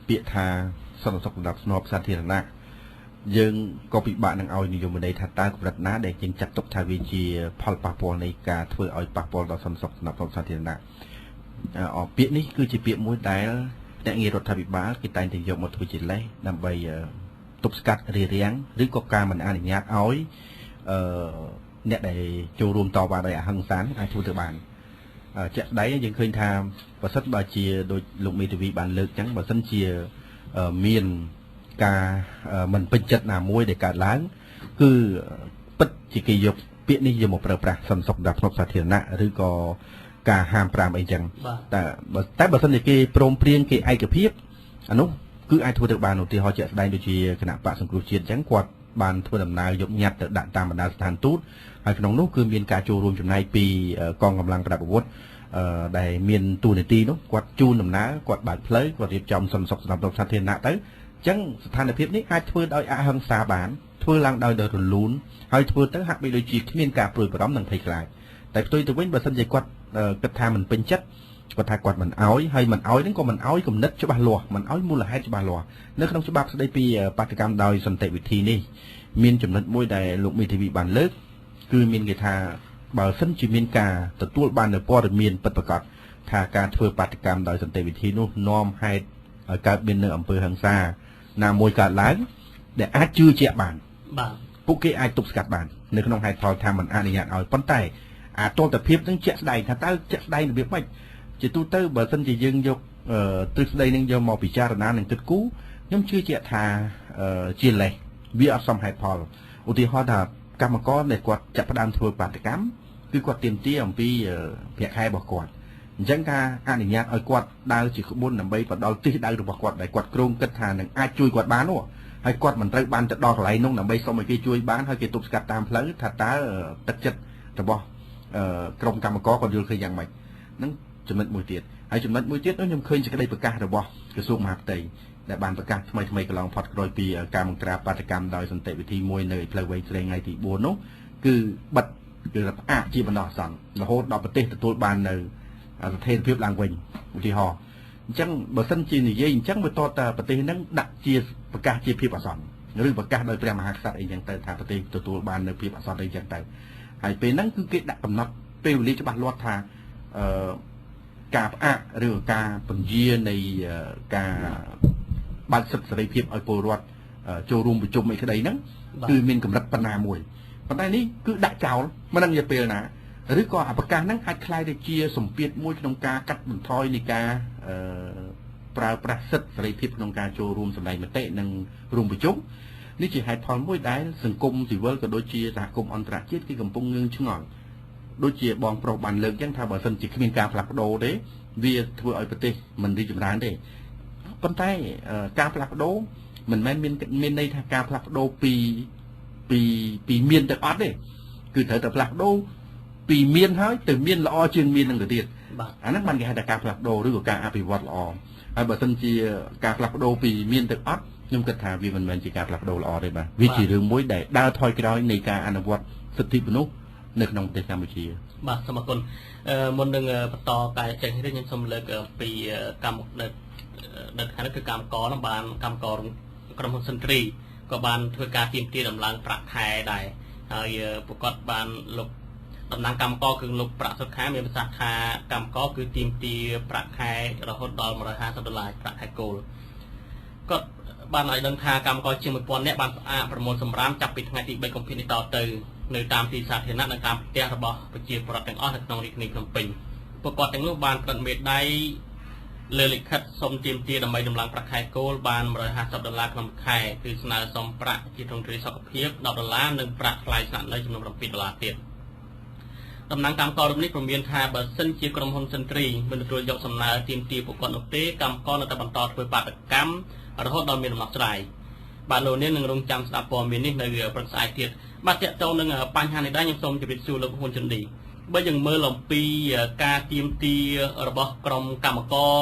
ពាក្យថាសន្តិសុខសម្រាប់ស្នប់សាធារណៈយើងក៏ពិបាកនឹងឲ្យនិយមន័យថាតើកម្រិតណាដែលយើងចាត់ទុកថាវាជាផលប៉ះពាល់នៃការធ្វើឲ្យប៉ះពាល់ដល់សន្តិសុខសម្រាប់សាធារណៈពាក្យនេះគឺជាពាក្យមួយដែលអ្នកងាររដ្ឋាភិបាលគេតែងតែយកមកធ្វើជាលេសដើម្បីទប់ស្កាត់រារាំងឬក៏ការមិនអនុញ្ញាតឲ្យអ្នកដែលចូលរួមតវ៉ាដោយអហិង្សាអាចធ្វើទៅបានជាក់ស្ដែងយើងឃើញថាបើសិនបើជាដូចលោកមេធាវីបានលើកចឹងបើសិនជាមានការមិនពេញចិត្តណាមួយដែលកើតឡើងគឺពិតជាគេយកពាក្យនេះយកមកប្រើប្រាស់សន្តិសុខដល់ផ្នែកសាធារណៈឬក៏ការហាមប្រាមអីចឹងតែបើសិនជាគេព្រមព្រៀងគេឯកភាពអានោះគឺអាចធ្វើទៅបានឧទាហរណ៍ជាក់ស្ដែងដូចជាគណៈបកសង្គ្រោះជាតិចឹងគាត់បានធ្វើដំណើរយកញត្តិទៅដាក់តាមបណ្ដាស្ថានទូតហើយក្នុងនោះគឺមានការចូលរួមចំណែកពីកងកម្លាំងប្រដាប់អាវុធដែលមានតួនាទីនោះគាត់ជូនដំណើរគាត់បើកផ្លូវគាត់រៀបចំសន្តិសុខសម្រាប់សាធារណៈទៅអញ្ចឹងស្ថានភាពនេះអាចធ្វើដោយអហិង្សាបានធ្វើឡើងដោយរលូនហើយធ្វើទៅហាក់បីដូចជាគ្មានការព្រួយបារម្ភនិងភ័យខ្លាចតែផ្ទុយទៅវិញបើសិនជាគាត់គិតថាមិនពេញចិត្តគាត់ថាគាត់មិនអោយហើយមិនអោយហ្នឹងក៏មិនអោយគំនិតច្បាស់លាស់មិនអោយមូលហេតុច្បាស់លាស់នៅក្នុងច្បាប់ស្តីពីបាតុកម្មដោយសន្តិវិធីនេះមានចំណុចមួយដែលលោកមេធាវីបានលើកគឺមានគេថាបើសិនជាមានការទទួលបាននូវព័ត៌មានពិតប្រាកដថាការធ្វើបាតុកម្មដោយសន្តិវិធីនោះនាំហេតុឲ្យកើតមាននៅអំពើហិង្សាណាមួយកើតឡើងដែលអាចជឿជាក់បានបាទពួកគេអាចទប់ស្កាត់បាននៅក្នុងហេតុផលថាមិនអនុញ្ញាតឲ្យប៉ុន្តែអាទល់តែភាពនឹងជាក់ស្ដែងថាតើជាក់ស្ដែងរបៀបម៉េចជាទូទៅបើសិនជាយើងយកទ្រឹស្ដីនឹងយកមកពិចារណានិងគិតគូរខ្ញុំជឿជាក់ថាជាលេសវាអត់សមហេតុផលឧទាហរណ៍ថាកម្មករដែលគាត់ចាប់ផ្ដើមធ្វើបាតុកម្មគឺគាត់ទាមទារអំពីប្រាក់ខែរបស់គាត់អញ្ចឹងការអនុញ្ញាតឲ្យគាត់ដើរជាក្បួនដើម្បីផ្ដល់ទិសដៅរបស់គាត់ដែលគាត់គ្រោងគិតថានឹងអាចជួយគាត់បាននោះហើយគាត់មិនត្រូវបានទៅដល់កន្លែងនោះដើម្បីសុំឲ្យគេជួយបានហើយគេទប់ស្កាត់តាមផ្លូវថាតើទឹកចិត្តរបស់ក្រុមកម្មករគាត់យល់ឃើញយ៉ាងម៉េចហ្នឹងចំណុចមួយទៀតហើយចំណុចមួយទៀតនោះខ្ញុំឃើញសេចក្តីប្រកាសរបស់ក្រសួងមហាផ្ទៃដែលបានប្រកាសថ្មីៗកន្លងផុតក្រោយពីការបង្ក្រាបបាតុកម្មដោយសន្តិវិធីមួយនៅផ្លូវវែងស្រេងថ្ងៃទី4នោះគឺបិទ គឺផ្អាកជាបណ្ដោះអាសន្នរហូតដល់ប្រទេសទទួលបាននៅស្ថិរភាពឡើងវិញឧទាហរណ៍អញ្ចឹងបើសិនជានិយាយអញ្ចឹងវាតតែប្រទេសហ្នឹងដាក់ជាប្រកាសជាភាពអាសន្នឬប្រកាសដោយព្រះមហាក្សត្រអីចឹងទៅថាប្រទេសទទួលបាននៅភាពអាសន្នអីចឹងទៅហើយពេលហ្នឹងគឺគេដាក់កំណត់ពេលវេលាច្បាស់លាស់ថាការផ្អាកឬការពន្យានៃការបើកសិទ្ធិសេរីភាពឲ្យពលរដ្ឋចូលរួមប្រជុំអីក្តីហ្នឹងគឺមានកម្រិតប៉ុណ្ណាមួយប៉ុន្តែនេះគឺដាក់ចោលមិនដឹងជាពេលណាឬក៏អប្រកាសហ្នឹងអាចក្លាយទៅជាសម្ពាធមួយក្នុងការកាត់បន្ថយនៃការប្រើប្រាស់សិទ្ធិសេរីភាពក្នុងការចូលរួមសម្ដែងមតិនិងរួមប្រជុំនេះជាហេតុផលមួយដែលសង្គមស៊ីវិលក៏ដូចជាសហគមន៍អន្តរជាតិគេកំពុងងឿងឆ្ងល់ដូចជាបងប្រុសបានលើកចឹងថាបើសិនជាគ្មានការផ្លាស់ប្ដូរទេវាធ្វើឲ្យប្រទេសមិនរីកចម្រើនទេប៉ុន្តែការផ្លាស់ប្ដូរមិនមែនមានន័យថាការផ្លាស់ប្ដូរពីមានទៅអត់ទេគឺត្រូវតែផ្លាស់ប្ដូរពីមានហើយទៅមានល្អជាងមាននឹងទៅទៀតអាហ្នឹងបានគេហៅថាការផ្លាស់ប្ដូរឬក៏ការអភិវឌ្ឍល្អហើយបើសិនជាការផ្លាស់ប្ដូរពីមានទៅអត់ខ្ញុំគិតថាវាមិនមែនជាការផ្លាស់ប្ដូរល្អទេបាទវាជារឿងមួយដែលដើរថយក្រោយនៃការអនុវត្តសិទ្ធិមនុស្សនៅក្នុងប្រទេសកម្ពុជាបាទសូមអរគុណមុននឹងបន្តការចេញនេះខ្ញុំសូមលើកពីកម្មនៅខាងនេះគឺកម្មករនឹងបានកម្មករក្រុមហ៊ុនសិនទ្រីក៏បានធ្វើការទាមទារដំឡើងប្រាក់ខែដែរហើយប្រកាសបានលោកតំណាងកម្មករគឺលោកប្រាក់សុខាមានប្រសាសន៍ថាកម្មករគឺទាមទារប្រាក់ខែរហូតដល់150ដុល្លារប្រាក់ខែគោលគាត់បានឲ្យដឹងថាកម្មករជាង1000នាក់បានផ្អាកប្រមូលសម្រាមចាប់ពីថ្ងៃទី3កុម្ភៈនេះតទៅនៅតាមទីសាធារណៈនិងតាមផ្ទះរបស់ប្រជាពលរដ្ឋទាំងអស់នៅក្នុងរាជធានីភ្នំពេញពួកគាត់ទាំងនោះបានផ្ដិតមេដៃលើលិខិតសុំទាមទារដើម្បីដំឡើងប្រាក់ខែគោលបាន150ដុល្លារក្នុងខែគឺស្នើសុំប្រាក់ជាទ្រង់ទ្រាយសុខភាព10ដុល្លារនិងប្រាក់ថ្លៃស្នាក់នៅចំនួន7ដុល្លារទៀតតំណាងកម្មកររូបនេះព្រមានថាបើសិនជាក្រុមហ៊ុនសិនទ្រីមិនទទួលយកសំណើទាមទារពួកគាត់នោះទេកម្មករនៅតែបន្តធ្វើបាតុកម្មរហូតដល់មានដំណោះស្រាយបាទលោកនាងនឹងរងចាំស្ដាប់ព័ត៌មាននេះនៅព្រឹកស្អែកទៀតបាទទាក់ទងនឹងបញ្ហានេះដែរខ្ញុំសូមជម្រាបសួរលោកហ៊ុនចិន្ឌីបើយើងមើលអំពីការទាមទាររបស់ក្រុមកម្មករ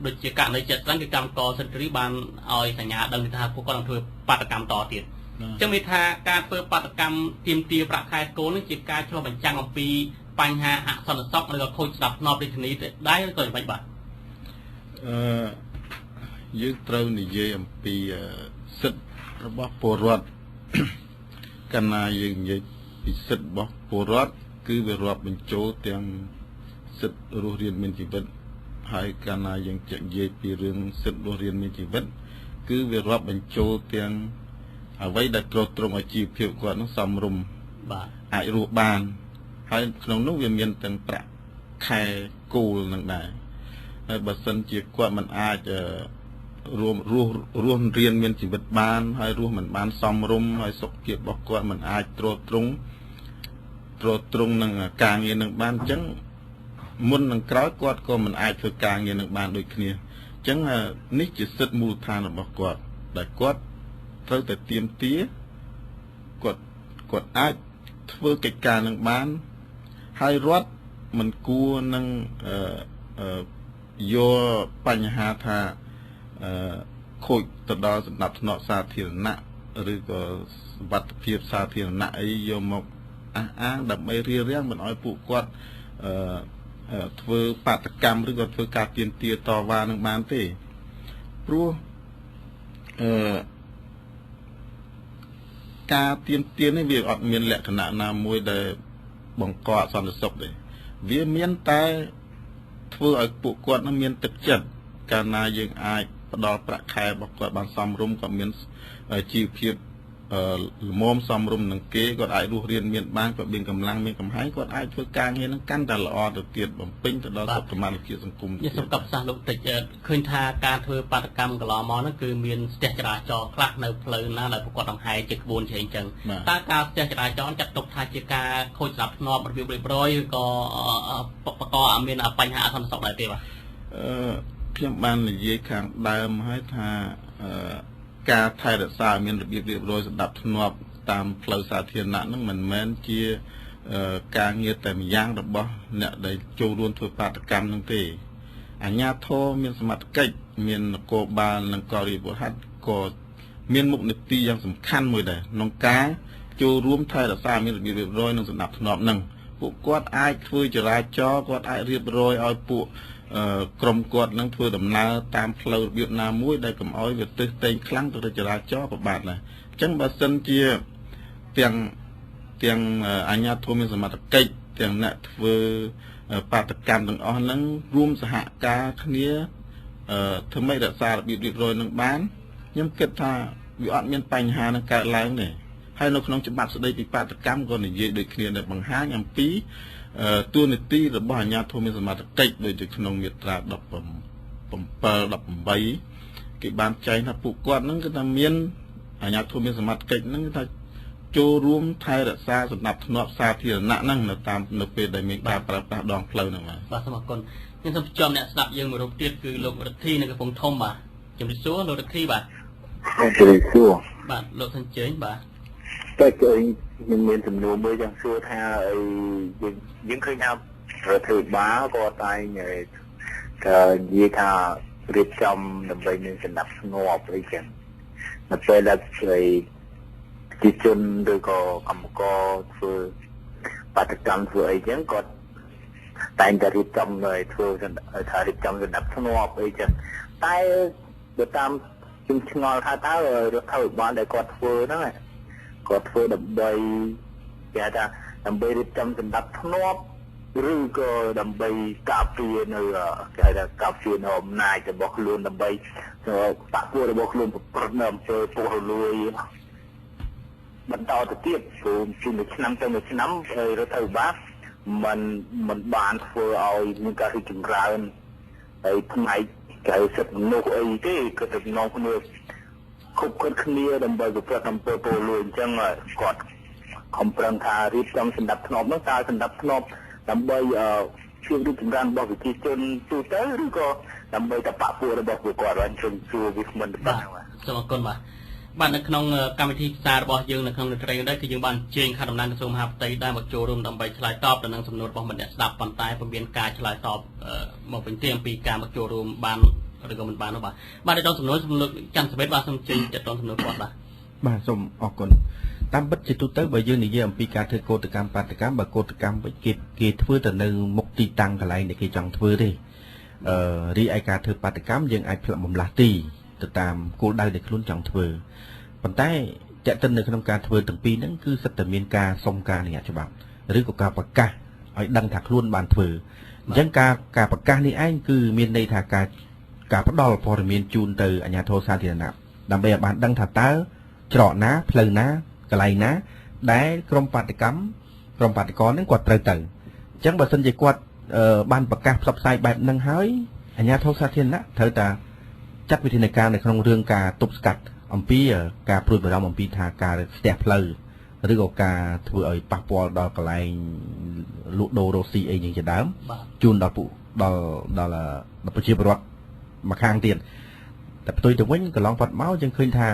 ដូចជាករណីជាក់ស្ដែងគឺកម្មករសិនទ្រីបានឲ្យសញ្ញាដឹងថាពួកគាត់នឹងធ្វើបាតុកម្មតទៀតអញ្ចឹងមានថាការធ្វើបាតុកម្មទាមទារប្រាក់ខែគោលនេះជាការឆ្លុះបញ្ចាំងអំពីបញ្ហាអសន្តិសុខឬក៏ខូចស្ដាប់ធ្នាប់រាជធានីដែរឬក៏យ៉ាងម៉េចបាទយើងត្រូវនិយាយអំពីសិទ្ធិរបស់ពលរដ្ឋកាលណាយើងនិយាយពីសិទ្ធិរបស់ពលរដ្ឋគឺវារាប់បញ្ចូលទាំងសិទ្ធិរស់រានមានជីវិតហើយកាលណាយើងនិយាយពីរឿងសិទ្ធិរស់រានមានជីវិតគឺវារាប់បញ្ចូលទាំងអ្វីដែលទ្រទ្រង់ឲ្យជីវភាពគាត់នោះសមរម្យបាទអាចរស់បានហើយក្នុងនោះវាមានទាំងប្រាក់ខែគោលនឹងដែរហើយបើសិនជាគាត់មិនអាចរួមរស់រៀនមានជីវិតបានហើយរស់មិនបានសមរម្យហើយសុខភាពរបស់គាត់មិនអាចទ្រទ្រង់នឹងការងារនឹងបានអញ្ចឹងមុននឹងក្រោយគាត់ក៏មិនអាចធ្វើការងារនឹងបានដូចគ្នាអញ្ចឹងនេះជាសិទ្ធិមូលដ្ឋានរបស់គាត់ដែលគាត់ត្រូវតែទាមទារគាត់អាចធ្វើកិច្ចការនឹងបានហើយរដ្ឋមិនគួរនឹងយកបញ្ហាថាខូចទៅដល់សណ្ដាប់ធ្នាប់សាធារណៈឬក៏សុវត្ថិភាពសាធារណៈអីយកមកអះអាងដើម្បីរារាំងមិនឲ្យពួកគាត់ធ្វើបាតុកម្មឬក៏ធ្វើការទាមទារតវ៉ានឹងបានទេព្រោះការទាមទារនេះវាអត់មានលក្ខណៈណាមួយដែលបង្កអសន្តិសុខទេវាមានតែធ្វើឲ្យពួកគាត់នឹងមានទឹកចិត្តកាលណាយើងអាចផ្ដល់ប្រាក់ខែរបស់គាត់បានសមរម្យគាត់មានជីវភាពល្មមសមរម្យនឹងគេគាត់អាចរស់រានមានបានគាត់មានកម្លាំងមានកំហែងគាត់អាចធ្វើការងារនឹងកាន់តែល្អទៅទៀតបំពេញទៅដល់សុខុមាលភាពសង្គមនេះសូមកັບសាសលោកតិចឃើញថាការធ្វើបាតុកម្មកន្លងមកហ្នឹងគឺមានស្ទះចរាចរណ៍ខ្លះនៅផ្លូវណាដែលប្រកបដង្ហែជាក្បួនជាអញ្ចឹងតើការស្ទះចរាចរណ៍ចាត់ទុកថាជាការខូចស្ដាប់ធ្នាប់របៀបរៀបរយឬក៏បកអមានបញ្ហាអសន្តិសុខដែរទេបាទខ្ញុំបាននិយាយខាងដើមហើយថាការថែរក្សាមានរបៀបរៀបរយសណ្ដាប់ធ្នាប់តាមផ្លូវសាធារណៈហ្នឹងមិនមែនជាការងារតែម្យ៉ាងរបស់អ្នកដែលចូលរួមធ្វើបាតុកម្មហ្នឹងទេអាជ្ញាធរមានសមត្ថកិច្ចមាននគរបាលនិងករិយាបុរសក៏មានមុខនីតិយ៉ាងសំខាន់មួយដែរក្នុងការ ចូលរួមថែរក្សាមានរបៀបរៀបរយនិងសណ្ដាប់ធ្នាប់ហ្នឹងពួកគាត់អាចធ្វើចរាចរណ៍គាត់អាចរៀបរយឲ្យពួកក្រុមគាត់នឹងធ្វើដំណើរតាមផ្លូវរបៀបណាមួយដែលកុំឲ្យវាទើសតែងខ្លាំងទៅចរាចរណ៍ក៏បានដែរអញ្ចឹងបើសិនជាទាំងអាជ្ញាធរមានសមត្ថកិច្ចទាំងអ្នកធ្វើបាតកម្មទាំងអស់ហ្នឹងរួមសហការគ្នាធ្វើម៉េចរក្សារបៀបរៀបរយនឹងបានខ្ញុំគិតថាវាអត់មានបញ្ហានឹងកើតឡើងទេហើយនៅក្នុងច្បាប់ស្តីពីបាតកម្មក៏និយាយដូចគ្នាដែលបង្ហាញអំពីតួនាទីរបស់អាជ្ញាធរមានសមត្ថកិច្ចដូចជាក្នុងមាត្រា17 18គេបានចែងថាពួកគាត់ហ្នឹងគឺថាមានអាជ្ញាធរមានសមត្ថកិច្ចហ្នឹងគឺថាចូលរួមថែរក្សាសណ្ដាប់ធ្នាប់សាធារណៈហ្នឹងនៅតាមនៅពេលដែលមានការប្រើប្រាស់ដងផ្លូវហ្នឹងបាទបាទសូមអរគុណខ្ញុំសូមជួបអ្នកស្ដាប់យើងមួយរូបទៀតគឺលោករទ្ធីនៅកំពង់ធំបាទជំរាបសួរលោករទ្ធីបាទជំរាបសួរបាទលោកសញ្ជើញបាទតែខ្ញុំមានសំណួរមួយចង់សួរថាអីយើងឃើញថារដ្ឋាភិបាលក៏តែងថានិយាយថារៀបចំដើម្បីមានសណ្ដាប់ធ្នាប់អីចឹងនៅពេលដែលប្រជាជនឬក៏កម្មករធ្វើបាតកម្មធ្វើអីចឹងគាត់តែងតែរៀបចំធ្វើថារៀបចំសណ្ដាប់ធ្នាប់អីចឹងតែបើតាមខ្ញុំឆ្ងល់ថាតើរដ្ឋាភិបាលដែលគាត់ធ្វើហ្នឹងគាត់ធ្វើដើម្បីគេថាដើម្បីរៀបចំសណ្ដាប់ធ្នាប់ឬក៏ដើម្បីការពារនៅគេហៅថាការពារនៅអំណាចរបស់ខ្លួនដើម្បីបក្សពួករបស់ខ្លួនប្រព្រឹត្តនៅអំពើពុករលួយបន្តទៅទៀតព្រោះពីមួយឆ្នាំទៅមួយឆ្នាំរដ្ឋាភិបាលមិនបានធ្វើឲ្យមានការរីកចម្រើនហើយផ្នែកគេហៅសិទ្ធិមនុស្សអីទេគឺទៅនាំគ្នាខុបខិតគ្នាដើម្បីប្រព្រឹត្តអំពើពុករលួយអញ្ចឹងគាត់ខំប្រឹងថារៀបចំសណ្ដាប់ធ្នាប់នោះតើសណ្ដាប់ធ្នាប់ដើម្បីភាពរីកចម្រើនរបស់ប្រជាជនទូទៅឬក៏ដើម្បីតបពួករបស់ពួកគាត់បានជំសួរវាគ្មិនទៅបាទសូមអរគុណបាទបាទនៅក្នុងកម្មវិធីផ្សាយរបស់យើងនៅក្នុងរាត្រីនេះគឺយើងបានអញ្ជើញខាងតំណាងក្រសួងមហាផ្ទៃដែរមកចូលរួមដើម្បីឆ្លើយតបទៅនឹងសំណួររបស់មិត្តអ្នកស្ដាប់ប៉ុន្តែពុំមានការឆ្លើយតបមកវិញទេអំពីការមកចូលរួមបានឬក៏មិនបាននោះបាទបាទដល់សំណួរសំលោកច័ន្ទសវេតបាទសូមអញ្ជើញតសំណួរគាត់បាទបាទសូមអរគុណតាមពិតជាទូទៅបើយើងនិយាយអំពីការធ្វើកោតកម្មបាតកម្មបើកោតកម្មវិញគេធ្វើទៅនៅមុខទីតាំងកន្លែងដែលគេចង់ធ្វើទេរីឯការធ្វើបាតកម្មយើងអាចផ្លាក់បំលាស់ទីទៅតាមគោលដៅដែលខ្លួនចង់ធ្វើប៉ុន្តែតេតិននៅក្នុងការធ្វើទាំងពីរហ្នឹងគឺសិតតែមានការសុំការអនុញ្ញាតច្បាប់ឬក៏ការប្រកាសឲ្យដឹងថាខ្លួនបានធ្វើអញ្ចឹងការប្រកាសនេះឯងគឺមានន័យថាការផ្ដល់ព័ត៌មានជូនទៅអាជ្ញាធរសាធារណៈដើម្បីឲ្យបានដឹងថាតើច្រកណាផ្លូវណាកន្លែងណាដែលក្រុមបាតកម្មក្រុមបាតកោហ្នឹងគាត់ត្រូវទៅអញ្ចឹងបើសិនជាគាត់បានប្រកាសផ្សព្វផ្សាយបែបហ្នឹងហើយអាជ្ញាធរសាធារណៈត្រូវតែចាត់វិធានការនៅក្នុងរឿងការទប់ស្កាត់អំពីការព្រួយបារម្ភអំពីថាការស្ទះផ្លូវឬក៏ការធ្វើឲ្យប៉ះពាល់ដល់កន្លែងលក់ដូររស់ស៊ីអីយ៉ាងជាដើមជូនដល់ពួកដល់ដល់ប្រជាពលរដ្ឋមួយខាងទៀតតែផ្ទុយទៅវិញកន្លងផុតមកយើងឃើញថា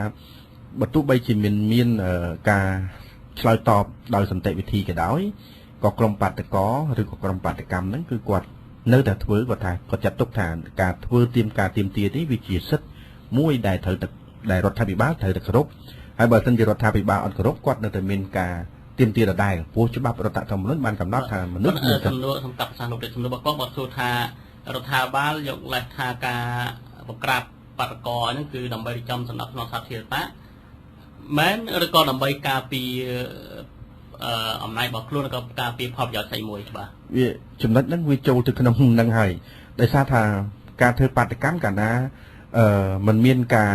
បើទោះបីជាមានការឆ្លើយតបដោយសន្តិវិធីក៏ដោយក៏ក្រុមបាតកោឬក៏ក្រុមបាតកម្មហ្នឹងគឺគាត់នៅតែធ្វើគាត់ថាគាត់ចាត់ទុកថាការធ្វើទៀមការទៀមទានេះវាជាសិទ្ធិមួយដែលត្រូវតែដែលរដ្ឋាភិបាលត្រូវតែគោរពហើយបើសិនជារដ្ឋាភិបាលអត់គោរពគាត់នៅតែមានការទៀមទាដដែលព្រោះច្បាប់រដ្ឋធម្មនុញ្ញបានកំណត់ថាមនុស្សមានសំណួរសំកាប់សាសលោកសំណួររបស់គាត់សួរថារដ្ឋាភិបាលយកលេសថាការបង្ក្រាបបាតកោហ្នឹងគឺដើម្បីរៀបចំសណ្ដាប់ធ្នាប់សាធារណៈមែនឬក៏ដើម្បីការពារអំណាចរបស់ខ្លួនឬក៏ការពារផលប្រយោជន៍ស្អីមួយបាទវាចំណុចហ្នឹងវាចូលទៅក្នុងហ្នឹងហើយដោយសារថាការធ្វើបាតកម្មកាលណាมันមានការ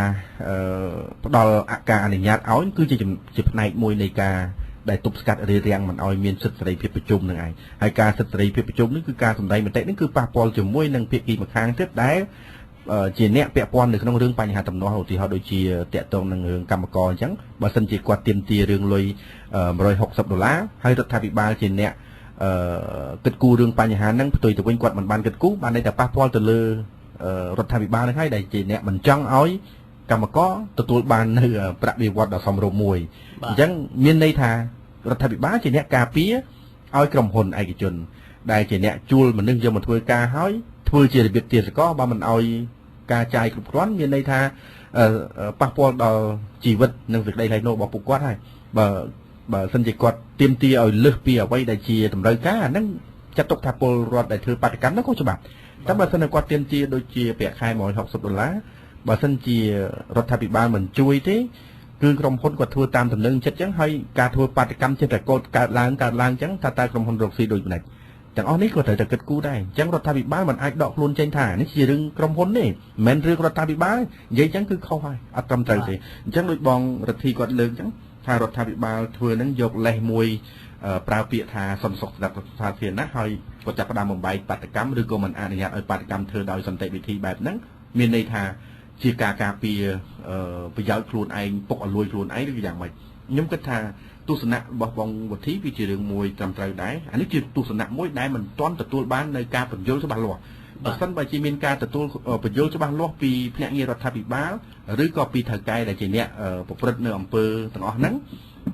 ផ្ដល់ការអនុញ្ញាតឲ្យគឺជាផ្នែកមួយនៃការដែលទប់ស្កាត់រារាំងមិនឲ្យមានសិទ្ធិសេរីភាពប្រជុំនឹងឯងហើយការសិទ្ធិសេរីភាពប្រជុំនេះគឺការសម្ដែងមតិនេះគឺប៉ះពាល់ជាមួយនឹងភាគីម្ខាងទៀតដែលជាអ្នកពាក់ព័ន្ធនៅក្នុងរឿងបញ្ហាទំនាស់ឧទាហរណ៍ដូចជាតាក់ទងនឹងរឿងកម្មករអញ្ចឹងបើសិនជាគាត់ទាមទាររឿងលុយ160ដុល្លារហើយរដ្ឋាភិបាលជាអ្នកគិតគូររឿងបញ្ហាហ្នឹងផ្ទុយទៅវិញគាត់មិនបានគិតគូរបានន័យថាប៉ះពាល់ទៅលើរដ្ឋាភិបាលហ្នឹងហើយដែលជាអ្នកមិនចង់ឲ្យកម្មករទទួលបាននៅប្រាក់បៀវត្សដ៏សមរម្យមួយអញ្ចឹងមានន័យថារដ្ឋាភិបាលជាអ្នកការពារឲ្យក្រុមហ៊ុនឯកជនដែលជាអ្នកជួលមនុស្សយកមកធ្វើការហើយធ្វើជារបៀបទាសករបើមិនឲ្យការចាយគ្រប់គ្រាន់មានន័យថាប៉ះពាល់ដល់ជីវិតនិងសេចក្តីថ្លៃថ្នូររបស់ពួកគាត់ហើយបើ បើសិនជាគាត់ទាមទារឲ្យលើសពីអ្វីដែលជាតម្រូវការអាហ្នឹងចាត់ទុកថាពលរដ្ឋដែលធ្វើបាតុកម្មហ្នឹងក៏ច្បាប់តែបើសិនជាគាត់ទាមទារដូចជាប្រាក់ខែ160ដុល្លារបើសិនជារដ្ឋាភិបាលមិនជួយទេគឺក្រុមហ៊ុនគាត់ធ្វើតាមទំនឹងចិត្តចឹងហើយការធ្វើបាតុកម្មចិត្តតែកូតកើតឡើងចឹងថាតើក្រុមហ៊ុនរកស៊ីដូចម្ដេចទាំងអស់នេះក៏ត្រូវតែគិតគូរដែរអញ្ចឹងរដ្ឋាភិបាលមិនអាចដកខ្លួនចេញថានេះជារឿងក្រុមហ៊ុនទេមិនមែនរឿងរដ្ឋាភិបាលនិយាយចឹងគឺខុសហើយអត់ត្រឹមត្រូវទេអញ្ចឹងដូចបងរិទ្ធីគាត់លើកចឹងថារដ្ឋាភិបាលធ្វើនឹងយកលេសមួយប្រើពាក្យថាសន្តិសុខសាធារណៈហើយគាត់ចាប់ផ្ដើមបំបែកបាតុកម្មឬក៏មិនអនុញ្ញាតឲ្យបាតុកម្មធ្វើដោយសន្តិវិធីបែបហ្នឹងមានន័យថាជាការការពារប្រយោជន៍ខ្លួនឯងពុកឲ្យលួយខ្លួនឯងឬយ៉ាងម៉េចខ្ញុំគិតថាទស្សនៈរបស់បងវុធីវាជារឿងមួយត្រឹមត្រូវដែរអានេះជាទស្សនៈមួយដែលមិនទាន់ទទួលបាននៅការពន្យល់ច្បាស់លាស់បើសិនបើជាមានការទទួលពន្យល់ច្បាស់លាស់ពីភ្នាក់ងាររដ្ឋាភិបាលឬក៏ពីថៅកែដែលជាអ្នកប្រព្រឹត្តនៅអំពើទាំងអស់ហ្នឹង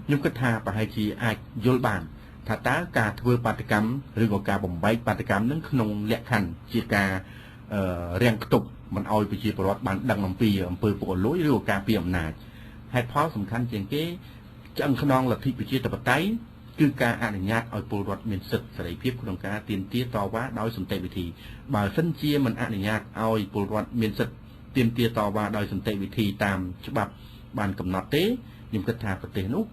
ខ្ញុំគិតថាប្រហែលជាអាចយល់បានថាតើការធ្វើបាតុកម្មឬក៏ការបំបែកបាតុកម្មហ្នឹងក្នុងលក្ខខណ្ឌជាការរាំងខ្ទប់មិនឲ្យប្រជាពលរដ្ឋបានដឹងអំពីអំពើពុករលួយឬក៏ការពីអំណាចហេតុផលសំខាន់ជាងគេឆ្អឹងខ្នងលទ្ធិប្រជាធិបតេយ្យគឺការអនុញ្ញាតឲ្យពលរដ្ឋមានសិទ្ធិសេរីភាពក្នុងការទាមទារតវ៉ាដោយសន្តិវិធីបើសិនជាមិនអនុញ្ញាតឲ្យពលរដ្ឋមានសិទ្ធិទាមទារតវ៉ាដោយសន្តិវិធីតាមច្បាប់បានកំណត់ទេខ្ញុំគិតថាប្រទេសនោះ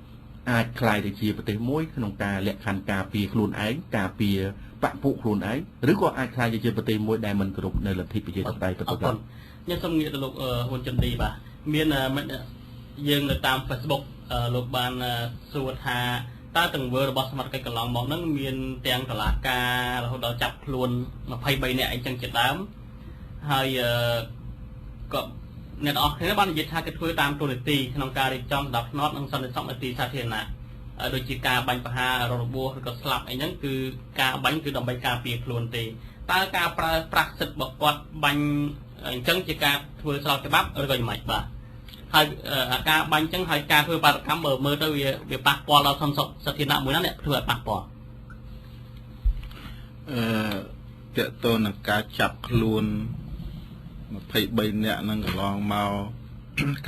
អាចក្លាយទៅជាប្រទេសមួយក្នុងការលក្ខខណ្ឌការពារខ្លួនឯងការពារបពពួកខ្លួនឯងឬក៏អាចក្លាយទៅជាប្រទេសមួយដែលមិនគោរពនៅលទ្ធិប្រជាធិបតេយ្យពិតប្រាកដខ្ញុំសូមងាកទៅលោកហ៊ុនចិន្ទីបាទមានយើងនៅតាម Facebook លោកបានសួរថាតើទង្វើរបស់សមត្ថកិច្ចកន្លងមកហ្នឹងមានទាំងតឡាការរហូតដល់ចាប់ខ្លួន23នាក់អីចឹងជាដើមហើយក៏អ្នកទាំងអស់គ្នាបាននិយាយថាគេធ្វើតាមទូនាទីក្នុងការរៀបចំសម្ដាប់ធ្នាប់និងសន្តិសុខនៅទីសាធារណៈដូចជាការបាញ់ប្រហាររបួសឬក៏ស្លាប់អីហ្នឹងគឺការបាញ់គឺដើម្បីការពារខ្លួនទេតើការប្រើប្រាស់សិទ្ធិរបស់គាត់បាញ់អញ្ចឹងជាការធ្វើស្របច្បាប់ឬក៏យ៉ាងម៉េចបាទហើយការបាញ់អញ្ចឹងហើយការធ្វើបាតុកម្មបើមើលទៅវាប៉ះពាល់ដល់សន្តិសុខសាធារណៈមួយណាអ្នកធ្វើឲ្យប៉ះពាល់តកតនឹងការចាប់ខ្លួន23នាក់នឹងកន្លងមក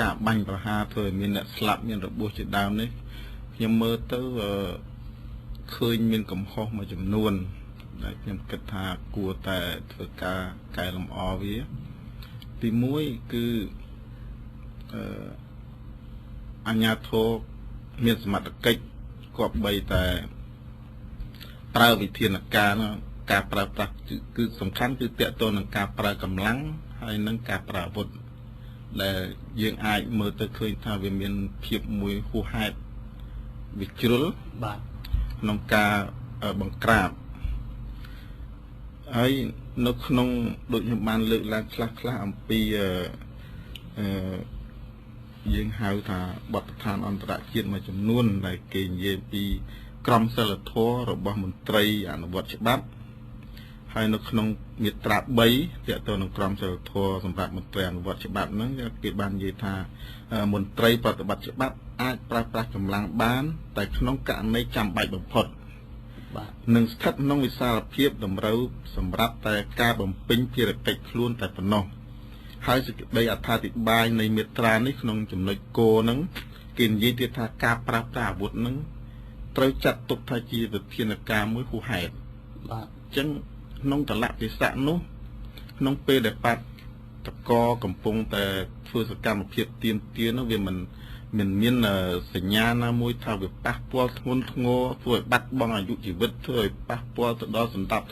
ការបាញ់ប្រហារធ្វើឲ្យមានអ្នកស្លាប់មានរបួសជាដើមនេះខ្ញុំមើលទៅឃើញមានកំហុសមួយចំនួនដែលខ្ញុំគិតថាគួរតែធ្វើការកែលម្អវាទី1គឺអាជ្ញាធរមានសមត្ថកិច្ចគប្បីតែប្រើវិធានការការប្រើប្រាស់គឺសំខាន់គឺទាក់ទងនឹងការប្រើកម្លាំងហើយនឹងការប្រើអាវុធដែលយើងអាចមើលទៅឃើញថាវាមានភាពមួយហួសហេតុវាជ្រុលបាទក្នុងការបង្ក្រាបហើយនៅក្នុងដូចខ្ញុំបានលើកឡើងខ្លះៗអំពីយើងហៅថាបទដ្ឋានអន្តរជាតិមួយចំនួនដែលគេនិយាយពីក្រមសីលធម៌របស់មន្ត្រីអនុវត្តច្បាប់ហើយនៅក្នុងមាត្រា3ទាក់ទងនឹងក្រមសីលធម៌សម្រាប់មន្ត្រីអនុវត្តច្បាប់ហ្នឹងគេបាននិយាយថាមន្ត្រីប្រតិបត្តិច្បាប់អាចប្រើប្រាស់កម្លាំងបានតែក្នុងករណីចាំបាច់បំផុតបាទនិងស្ថិតក្នុងវិសាលភាពតម្រូវសម្រាប់តែការបំពេញភារកិច្ចខ្លួនតែប៉ុណ្ណោះហើយសេចក្តីអត្ថាធិប្បាយនៃមាត្រានេះក្នុងចំណុចគហ្នឹងគេនិយាយទៀតថាការប្រើប្រាស់អាវុធហ្នឹងត្រូវចាត់ទុកថាជាវិធានការមួយហួសហេតុបាទអញ្ចឹងក្នុងតលៈទេសៈនោះក្នុងពេលដែលបាតុករកំពុងតែធ្វើសកម្មភាពទាមទារនោះវាមិនមានសញ្ញាណាមួយថាវាប៉ះពាល់ធ្ងន់ធ្ងរធ្វើឲ្យបាត់បង់អាយុជីវិតធ្វើឲ្យប៉ះពាល់ទៅដល់សន្តិភាព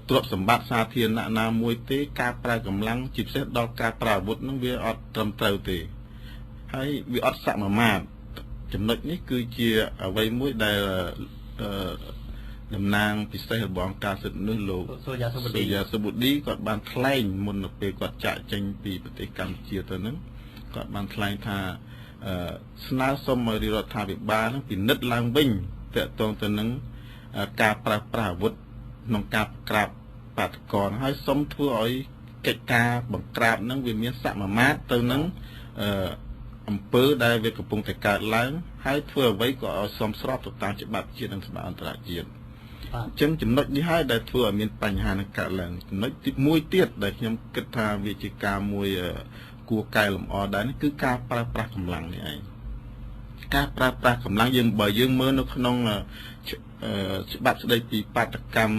ទ្រព្យសម្បត្តិសាធារណៈណាមួយទេការប្រើកម្លាំងជាពិសេសដល់ការប្រើអាវុធនឹងវាអត់ត្រឹមត្រូវទេហើយវាអត់សមាមាត្រចំណុចនេះគឺជាអ្វីមួយដែលតំណាងពិសេសរបស់អង្គការសិទ្ធិមនុស្សលោកសូយ៉ាសុបឌីគាត់បានថ្លែងមុននៅពេលគាត់ចាកចេញពីប្រទេសកម្ពុជាទៅនឹងគាត់បានថ្លែងថាស្នើសុំឲ្យរដ្ឋាភិបាលនឹងពិនិត្យឡើងវិញទាក់ទងទៅនឹងការប្រើប្រាស់អាវុធក្នុងការក្រាបបាតុករហើយសុំធ្វើឲ្យកិច្ចការបង្ក្រាបនឹងវាមានសមាមាត្រទៅនឹងអំពើដែលវាកំពុងតែកើតឡើងហើយធ្វើអ្វីក៏ឲ្យសមស្របទៅតាមច្បាប់ជាតិនិងច្បាប់អន្តរជាតិអញ្ចឹងចំណុចនេះហើយដែលធ្វើឲ្យមានបញ្ហានឹងកើតឡើងចំណុចទី1ទៀតដែលខ្ញុំគិតថាវាជាការមួយគួរកែលម្អដែរនេះគឺការប្រើប្រាស់កម្លាំងនេះឯង ការប្រើប្រាស់កម្លាំងយើងបើយើងមើលនៅក្នុងច្បាប់ស្តីពីបាតកម្ម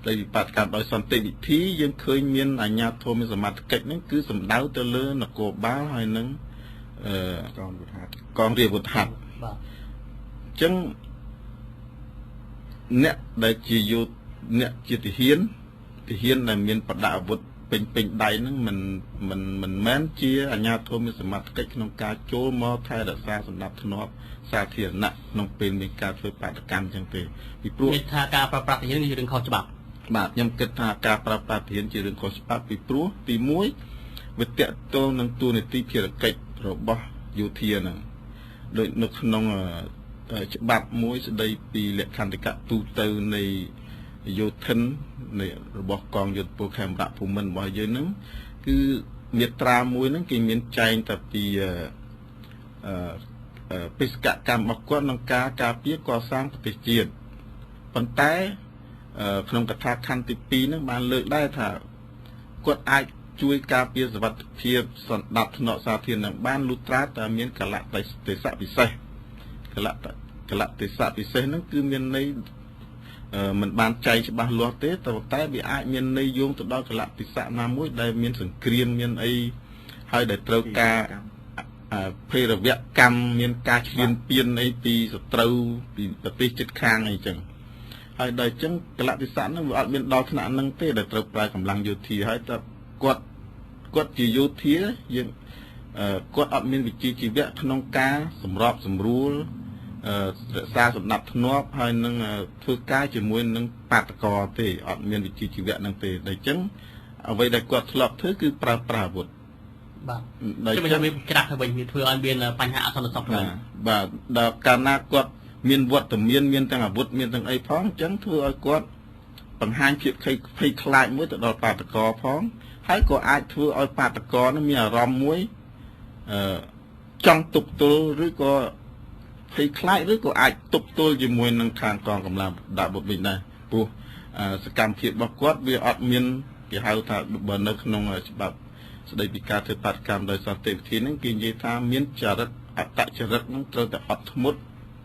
ស្តីពីបាតកម្មដោយសន្តិវិធីយើងឃើញមានអាជ្ញាធរមានសមត្ថកិច្ចហ្នឹងគឺសំដៅទៅលើនគរបាលហើយនឹងកងរាជអាវុធហត្ថបាទអញ្ចឹងអ្នកដែលជាយោអ្នកជាទាហានដែលមានប្រដាប់អាវុធពេញដៃហ្នឹងមិនមែនជាអាជ្ញាធរមានសមត្ថកិច្ចក្នុងការចូលមកថែរក្សាសណ្ដាប់ធ្នាប់សាធារណៈក្នុងពេលមានការធ្វើបាតុកម្មអញ្ចឹងទេពីព្រោះនិយាយថាការប្រើប្រាស់ទាហានជារឿងខុសច្បាប់បាទខ្ញុំគិតថាការប្រើប្រាស់ទាហានជារឿងខុសច្បាប់ពីព្រោះទី1វាទាក់ទងនឹងតួនាទីភារកិច្ចរបស់យោធាហ្នឹងដូចនៅក្នុងច្បាប់មួយស្ដីពីលក្ខន្តិកៈទូទៅនៃយោធិននៃរបស់កងយោធពលខេមរៈភូមិន្ទរបស់យើងហ្នឹងគឺមាត្រាមួយហ្នឹងគេមានចែងតែពីបេសកកម្មរបស់គាត់ក្នុងការការពារកសាងប្រទេសជាតិប៉ុន្តែក្នុងកថាខណ្ឌទី2ហ្នឹងបានលើកដែរថាគាត់អាចជួយការពារសុវត្ថិភាពសណ្ដាប់ធ្នាប់សាធារណៈបានលុះត្រាតែមានកលៈទេសៈពិសេសកលៈទេសៈពិសេសហ្នឹងគឺមានន័យមិនបានចែងច្បាស់លាស់ទេតែវាអាចមានន័យយោងទៅដល់កលៈទេសៈណាមួយដែលមានសង្គ្រាមមានអីហើយដែលត្រូវការភេរវកម្មមានការឈ្លានពានអីពីសត្រូវពីប្រទេសជិតខាងអីចឹងហើយដល់ចឹងកលៈទេសៈហ្នឹងវាអត់មានដល់ថ្នាក់ហ្នឹងទេដែលត្រូវប្រើកម្លាំងយោធាហើយតែគាត់ជាយោធាយើងគាត់អត់មានវិជ្ជាជីវៈក្នុងការសម្របសម្រួលរក្សាសណ្ដាប់ធ្នាប់ហើយនឹងធ្វើការជាមួយនឹងបាតកោទេអត់មានវិជ្ជាជីវៈនឹងទេដូច្នេះអ្វីដែលគាត់ធ្លាប់ធ្វើគឺប្រើប្រាស់អាវុធបាទដល់ចឹងវាច្រាស់ទៅវិញវាធ្វើឲ្យមានបញ្ហាអសន្តិសុខឡើងបាទដល់កាលណាគាត់មានវត្តមានមានទាំងអាវុធមានទាំងអីផងអញ្ចឹងធ្វើឲ្យគាត់បង្ហាញភាពភ័យខ្លាចមួយទៅដល់បាតកោផងហើយក៏អាចធ្វើឲ្យបាតកោនឹងមានអារម្មណ៍មួយចង់ទប់ទល់ឬក៏ភ័យខ្លាចឬក៏អាចទប់ទល់ជាមួយនឹងខាងកងកម្លាំងដាក់អាវុធវិញដែរព្រោះសកម្មភាពរបស់គាត់វាអត់មានគេហៅថាបើនៅក្នុងច្បាប់ស្តីពីការធ្វើបាតកម្មដោយសន្តិវិធីហ្នឹងគេនិយាយថាមានចរិតអត្តចរិតហ្នឹងត្រូវតែអត់ធ្មត់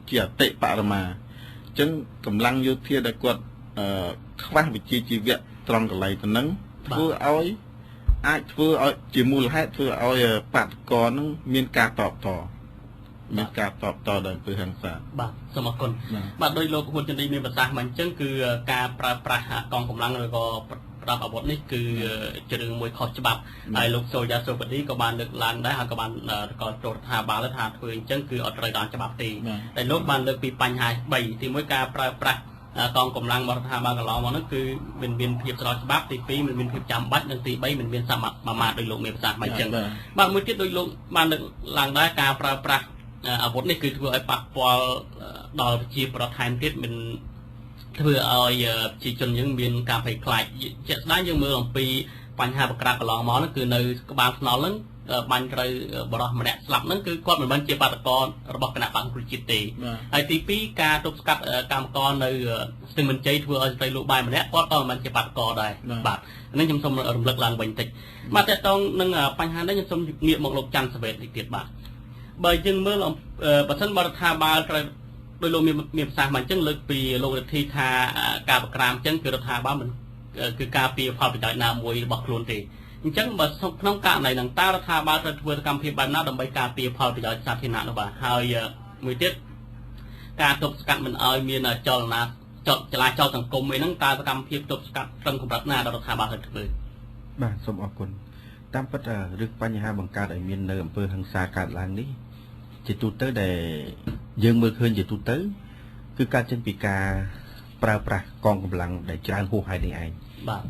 ជាអតិបរមាអញ្ចឹងកម្លាំងយោធាដែលគាត់ខ្វះវិជ្ជាជីវៈត្រង់កន្លែងទៅហ្នឹងធ្វើឲ្យអាចធ្វើឲ្យជាមូលហេតុធ្វើឲ្យបាតកោហ្នឹងមានការតបតមានការតបតដោយអំពើហិង្សាបាទសូមអរគុណបាទដោយលោកហ៊ុនចន្ទមានប្រសាសន៍មកអញ្ចឹងគឺការប្រើប្រាស់កងកម្លាំងឬក៏ប្រដាប់អាវុធនេះគឺជារឿងមួយខុសច្បាប់ហើយលោកសូយ៉ាសូបឌីក៏បានលើកឡើងដែរហើយក៏បានក៏ចូលរដ្ឋាភិបាលថាធ្វើអញ្ចឹងគឺអត់ត្រូវតាមច្បាប់ទេតែលោកបានលើកពីបញ្ហា3ទី1ការប្រើប្រាស់កងកម្លាំងរដ្ឋាភិបាលកន្លងមកនោះគឺមិនមានភាពស្របច្បាប់ទី2មិនមានភាពចាំបាច់និងទី3មិនមានសមាមាត្រដោយលោកមានប្រសាសន៍មកអញ្ចឹងបាទមួយទៀតដោយលោកបានលើកឡើងដែរការប្រើប្រាស់អាវុធនេះគឺធ្វើឲ្យប៉ះពាល់ដល់ប្រជាពលរដ្ឋថែមទៀតមិនធ្វើឲ្យប្រជាជនយើងមានការភ័យខ្លាចជាក់ស្ដែងយើងមើលអំពីបញ្ហាបក្រាបកន្លងមកនោះគឺនៅក្បាលថ្នល់ហ្នឹងបាញ់ត្រូវបរិសម្នាក់ស្លាប់ហ្នឹងគឺគាត់មិនមែនជាបាតកោរបស់គណៈបក្សប្រជាជាតិទេហើយទី2ការទប់ស្កាត់កម្មករនៅស្ទឹងមន្ជ័យធ្វើឲ្យស្ត្រីលក់បាយម្នាក់គាត់ក៏មិនមែនជាបាតកោដែរបាទនេះខ្ញុំសូមរំលឹកឡើងវិញតិចបាទតកតងនឹងបញ្ហានេះខ្ញុំសូមងាកមកលោកច័ន្ទសវេតតិចទៀតបាទបើយើងមើលបើសិនបរដ្ឋាភិបាលត្រូវដោយលោកមានប្រសាសន៍មកអញ្ចឹងលើកពីលោករដ្ឋាភិបាលថាការបក្រាមអញ្ចឹងគឺរដ្ឋាភិបាលមិនគឺការពារផលប្រយោជន៍ណាមួយរបស់ខ្លួនទេអញ្ចឹងបើក្នុងករណីហ្នឹងតើរដ្ឋាភិបាលត្រូវធ្វើសកម្មភាពបែបណាដើម្បីការពារផលប្រយោជន៍សាធារណៈនោះបាទហើយមួយទៀតការទប់ស្កាត់មិនឲ្យមានចលនាចលាចលសង្គមអីហ្នឹងតើសកម្មភាពទប់ស្កាត់ត្រឹមកម្រិតណាដល់រដ្ឋាភិបាលត្រូវធ្វើបាទសូមអរគុណតាមពិតរឿងបញ្ហាបង្កើតឲ្យមាននៅអំពើហិង្សាកើតឡើងនេះជាទូទៅដែលយើងមើលឃើញជាទូទៅគឺកើតចេញពីការប្រើប្រាស់កងកម្លាំងដែលច្រើនហួសហេតុនេះឯង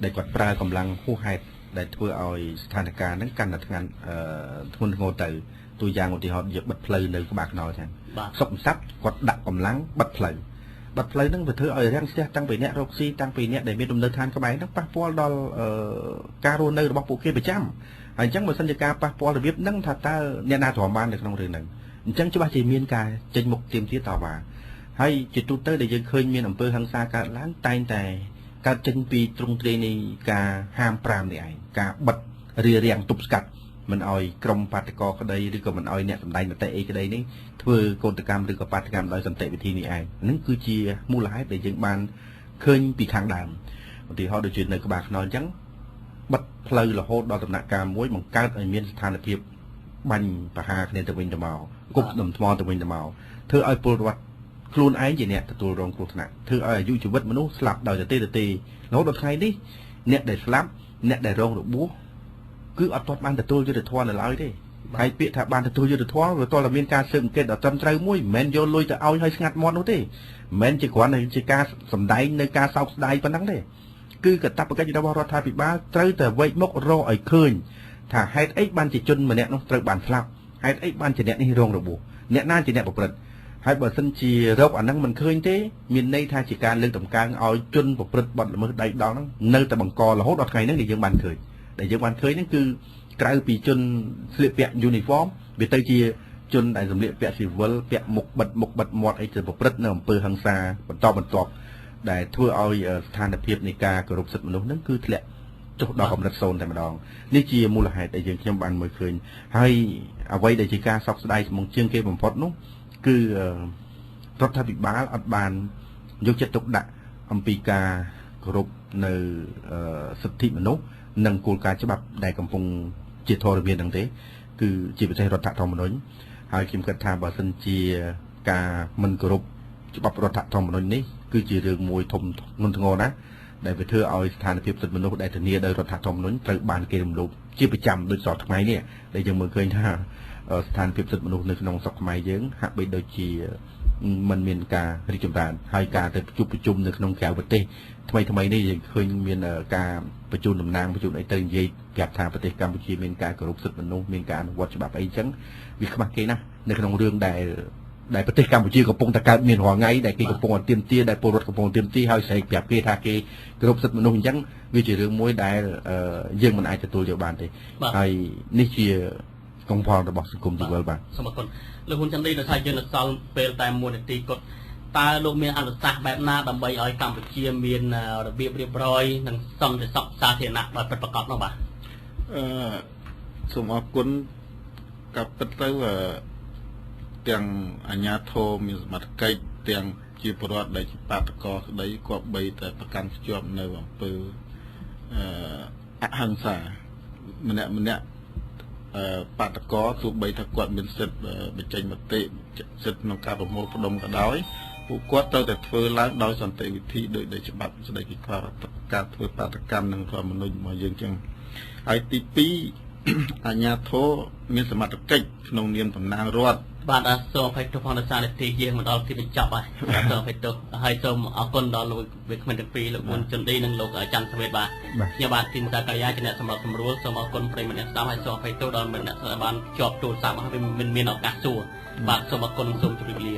ដែលគាត់ប្រើកម្លាំងហួសហេតុដែលធ្វើឲ្យស្ថានភាពហ្នឹងកាន់តែធ្ងន់ធ្ងរទៅតួយ៉ាងឧទាហរណ៍យកបិទផ្លូវនៅក្បាលខ្នល់ចឹងសុកសັບគាត់ដាក់កម្លាំងបិទផ្លូវហ្នឹងវាធ្វើឲ្យរាំងស្ទះតាំងពីអ្នករកស៊ីតាំងពីអ្នកដែលមានដំណើរឋានក្បែរហ្នឹងប៉ះពាល់ដល់ការរស់នៅរបស់ពួកគេប្រចាំហើយអញ្ចឹងបើសិនជាការប៉ះពាល់របៀបហ្នឹងថាតើអ្នកណាទ្រាំបាននៅក្នុងរឿងហ្នឹងអញ្ចឹងច្បាស់ជាមានការចេញមុខទាមទារតវ៉ាហើយជាទូទៅដែលយើងឃើញមានអំពើហិង្សាកើតឡើងតែងតែកើតចេញពីទ្រង់ទ្រាយនៃការហាមប្រាមនេះឯងការបិទរារាំងទប់ស្កាត់ មិនអោយក្រុមបាតកោក្តីឬក៏មិនអោយអ្នកសម្ដែងមតិអីក្តីនេះធ្វើកោតកម្មឬក៏បាតកម្មដោយសន្តិវិធីនេះឯងហ្នឹងគឺជាមូលហេតុដែលយើងបានឃើញពីខាងដើមឧទាហរណ៍ដូចជានៅក្បាលខ្នល់អញ្ចឹងបិទផ្លូវរហូតដល់ដំណាក់កាលមួយបង្កើតឲ្យមានស្ថានភាពបាញ់ប្រហារគ្នាទៅវិញទៅមកគប់ដុំថ្មទៅវិញទៅមកធ្វើឲ្យពលរដ្ឋខ្លួនឯងជាអ្នកទទួលរងគ្រោះថ្នាក់ធ្វើឲ្យអាយុជីវិតមនុស្សស្លាប់ដោយទទេរហូតដល់ថ្ងៃនេះអ្នកដែលស្លាប់អ្នកដែលរងរបួសគឺអត់ទាន់បានទទួលយុត្តិធម៌នៅឡើយទេហើយពាក្យថាបានទទួលយុត្តិធម៌វាទាល់តែមានការស៊ើបអង្កេតដ៏ត្រឹមត្រូវមួយមិនមែនយកលុយទៅឲ្យឲ្យស្ងាត់មាត់នោះទេមិនមែនជាគ្រាន់តែជាការសម្ដែងនៅការសោកស្ដាយប៉ុណ្ណឹងទេគឺកាតព្វកិច្ចរបស់រដ្ឋាភិបាលត្រូវតែវែកមុខរកឲ្យឃើញថាហេតុអីបានជាជនម្នាក់នោះត្រូវបានស្លាប់ហេតុអីបានជាអ្នកនេះរងរបួសអ្នកណាជាអ្នកប្រព្រឹត្តហើយបើសិនជារកអានឹងមិនឃើញទេមានន័យថាជាការលើកតម្កើងឲ្យជនប្រព្រឹត្តបទល្មើសដៃដងហ្នឹងនៅតែបង្ករហូតដល់ថ្ងៃហ្នឹងដែលយើងបានឃើញហ្នឹងគឺក្រៅពីជនស្លៀកពាក់ uniform វាទៅជាជនដែលសម្លៀកពាក់ស៊ីវិលពាក់មុខបិទមាត់អីទៅប្រព្រឹត្តនៅអំពើហិង្សាបន្តបន្ទាប់ដែលធ្វើឲ្យស្ថានភាពនៃការគោរពសិទ្ធិមនុស្សហ្នឹងគឺធ្លាក់ចុះដល់កម្រិត0តែម្ដងនេះជាមូលហេតុដែលយើងខ្ញុំបានមើលឃើញហើយអ្វីដែលជាការសោកស្ដាយស្មងជាងគេបំផុតនោះគឺរដ្ឋាភិបាលអត់បានយកចិត្តទុកដាក់អំពីការគោរពនៅសិទ្ធិមនុស្សនិងគោលការណ៍ច្បាប់ដែលកំពុងជាធរមានហ្នឹងទេគឺជាពិសេសរដ្ឋធម្មនុញ្ញហើយខ្ញុំគិតថាបើសិនជាការមិនគោរពច្បាប់រដ្ឋធម្មនុញ្ញនេះគឺជារឿងមួយធំធ្ងន់ធ្ងរណាស់ដែលវាធ្វើឲ្យស្ថានភាពសិទ្ធិមនុស្សដែលធានាដោយរដ្ឋធម្មនុញ្ញត្រូវបានគេរំលោភជាប្រចាំដូចសព្វថ្ងៃនេះដែលយើងមើលឃើញថាស្ថានភាពសិទ្ធិមនុស្សនៅក្នុងស្រុកខ្មែរយើងហាក់បីដូចជាមិនមានការរីកចម្រើនហើយការទៅជួបប្រជុំនៅក្នុងក្រៅប្រទេសថ្មីនេះយើងឃើញមានការបញ្ជូនតំណាងបញ្ជូនអីទៅនិយាយប្រាប់ថាប្រទេសកម្ពុជាមានការគោរពសិទ្ធិមនុស្សមានការអនុវត្តច្បាប់អីចឹងវាខ្មាស់គេណាស់នៅក្នុងរឿងដែលប្រទេសកម្ពុជាកំពុងតែកើតមានរាល់ថ្ងៃដែលគេកំពុងតែទាមទារដែលពលរដ្ឋកំពុងទាមទារហើយស្រែកប្រាប់គេថាគេគោរពសិទ្ធិមនុស្សអញ្ចឹងវាជារឿងមួយដែលយើងមិនអាចទទួលយកបានទេហើយនេះជាកង្វល់របស់សង្គមស៊ីវិលបាទសូមអរគុណលោកហ៊ុនចន្ទឌីដោយសារយើងនៅសល់ពេលតែ1នាទីគត់តើលោកមានអនុសាសន៍បែបណាដើម្បីឲ្យកម្ពុជាមានរបៀបរៀបរយនិងសន្តិសុខសាធារណៈដោយពិតប្រាកដនោះបាទសូមអរគុណកាពិតទៅទាំងអាជ្ញាធរមានសមត្ថកិច្ចទាំងជាពលរដ្ឋដែលជាបាតកោក្តីគប្បីតែប្រកាន់ខ្ជាប់នៅអំពើអហិង្សាម្នាក់បាតកោទោះបីថាគាត់មានសិទ្ធិបញ្ចេញមតិសិទ្ធិក្នុងការប្រមូលផ្ដុំក៏ដោយពួកគាត់ត្រូវតែធ្វើឡើងដោយសន្តិវិធីដោយដែលច្បាប់ស្តីពីការធ្វើបាតកម្មនិងធម្មនុញ្ញរបស់យើងចឹងហើយទី2អាជ្ញាធរមានសមត្ថកិច្ចក្នុងនាមតំណាងរដ្ឋបាទសូមអភ័យទោសផងដោយសារនាទីយើងមកដល់ទីបញ្ចប់ហើយសូមអភ័យទោសហើយសូមអរគុណដល់លោកវាគ្មិនទាំងពីរលោកប៊ុនចន្ទឌីនិងលោកច័ន្ទសវេតបាទខ្ញុំបាទទីនសាករិយាជាអ្នកសម្របសម្រួលសូមអរគុណប្រិយមិត្តអ្នកស្ដាប់ហើយសូមអភ័យទោសដល់មិត្តអ្នកស្ដាប់បានជាប់ទូរស័ព្ទហើយមិនមានឱកាសសួរបាទសូមអរគុណសូមជម្រាបលា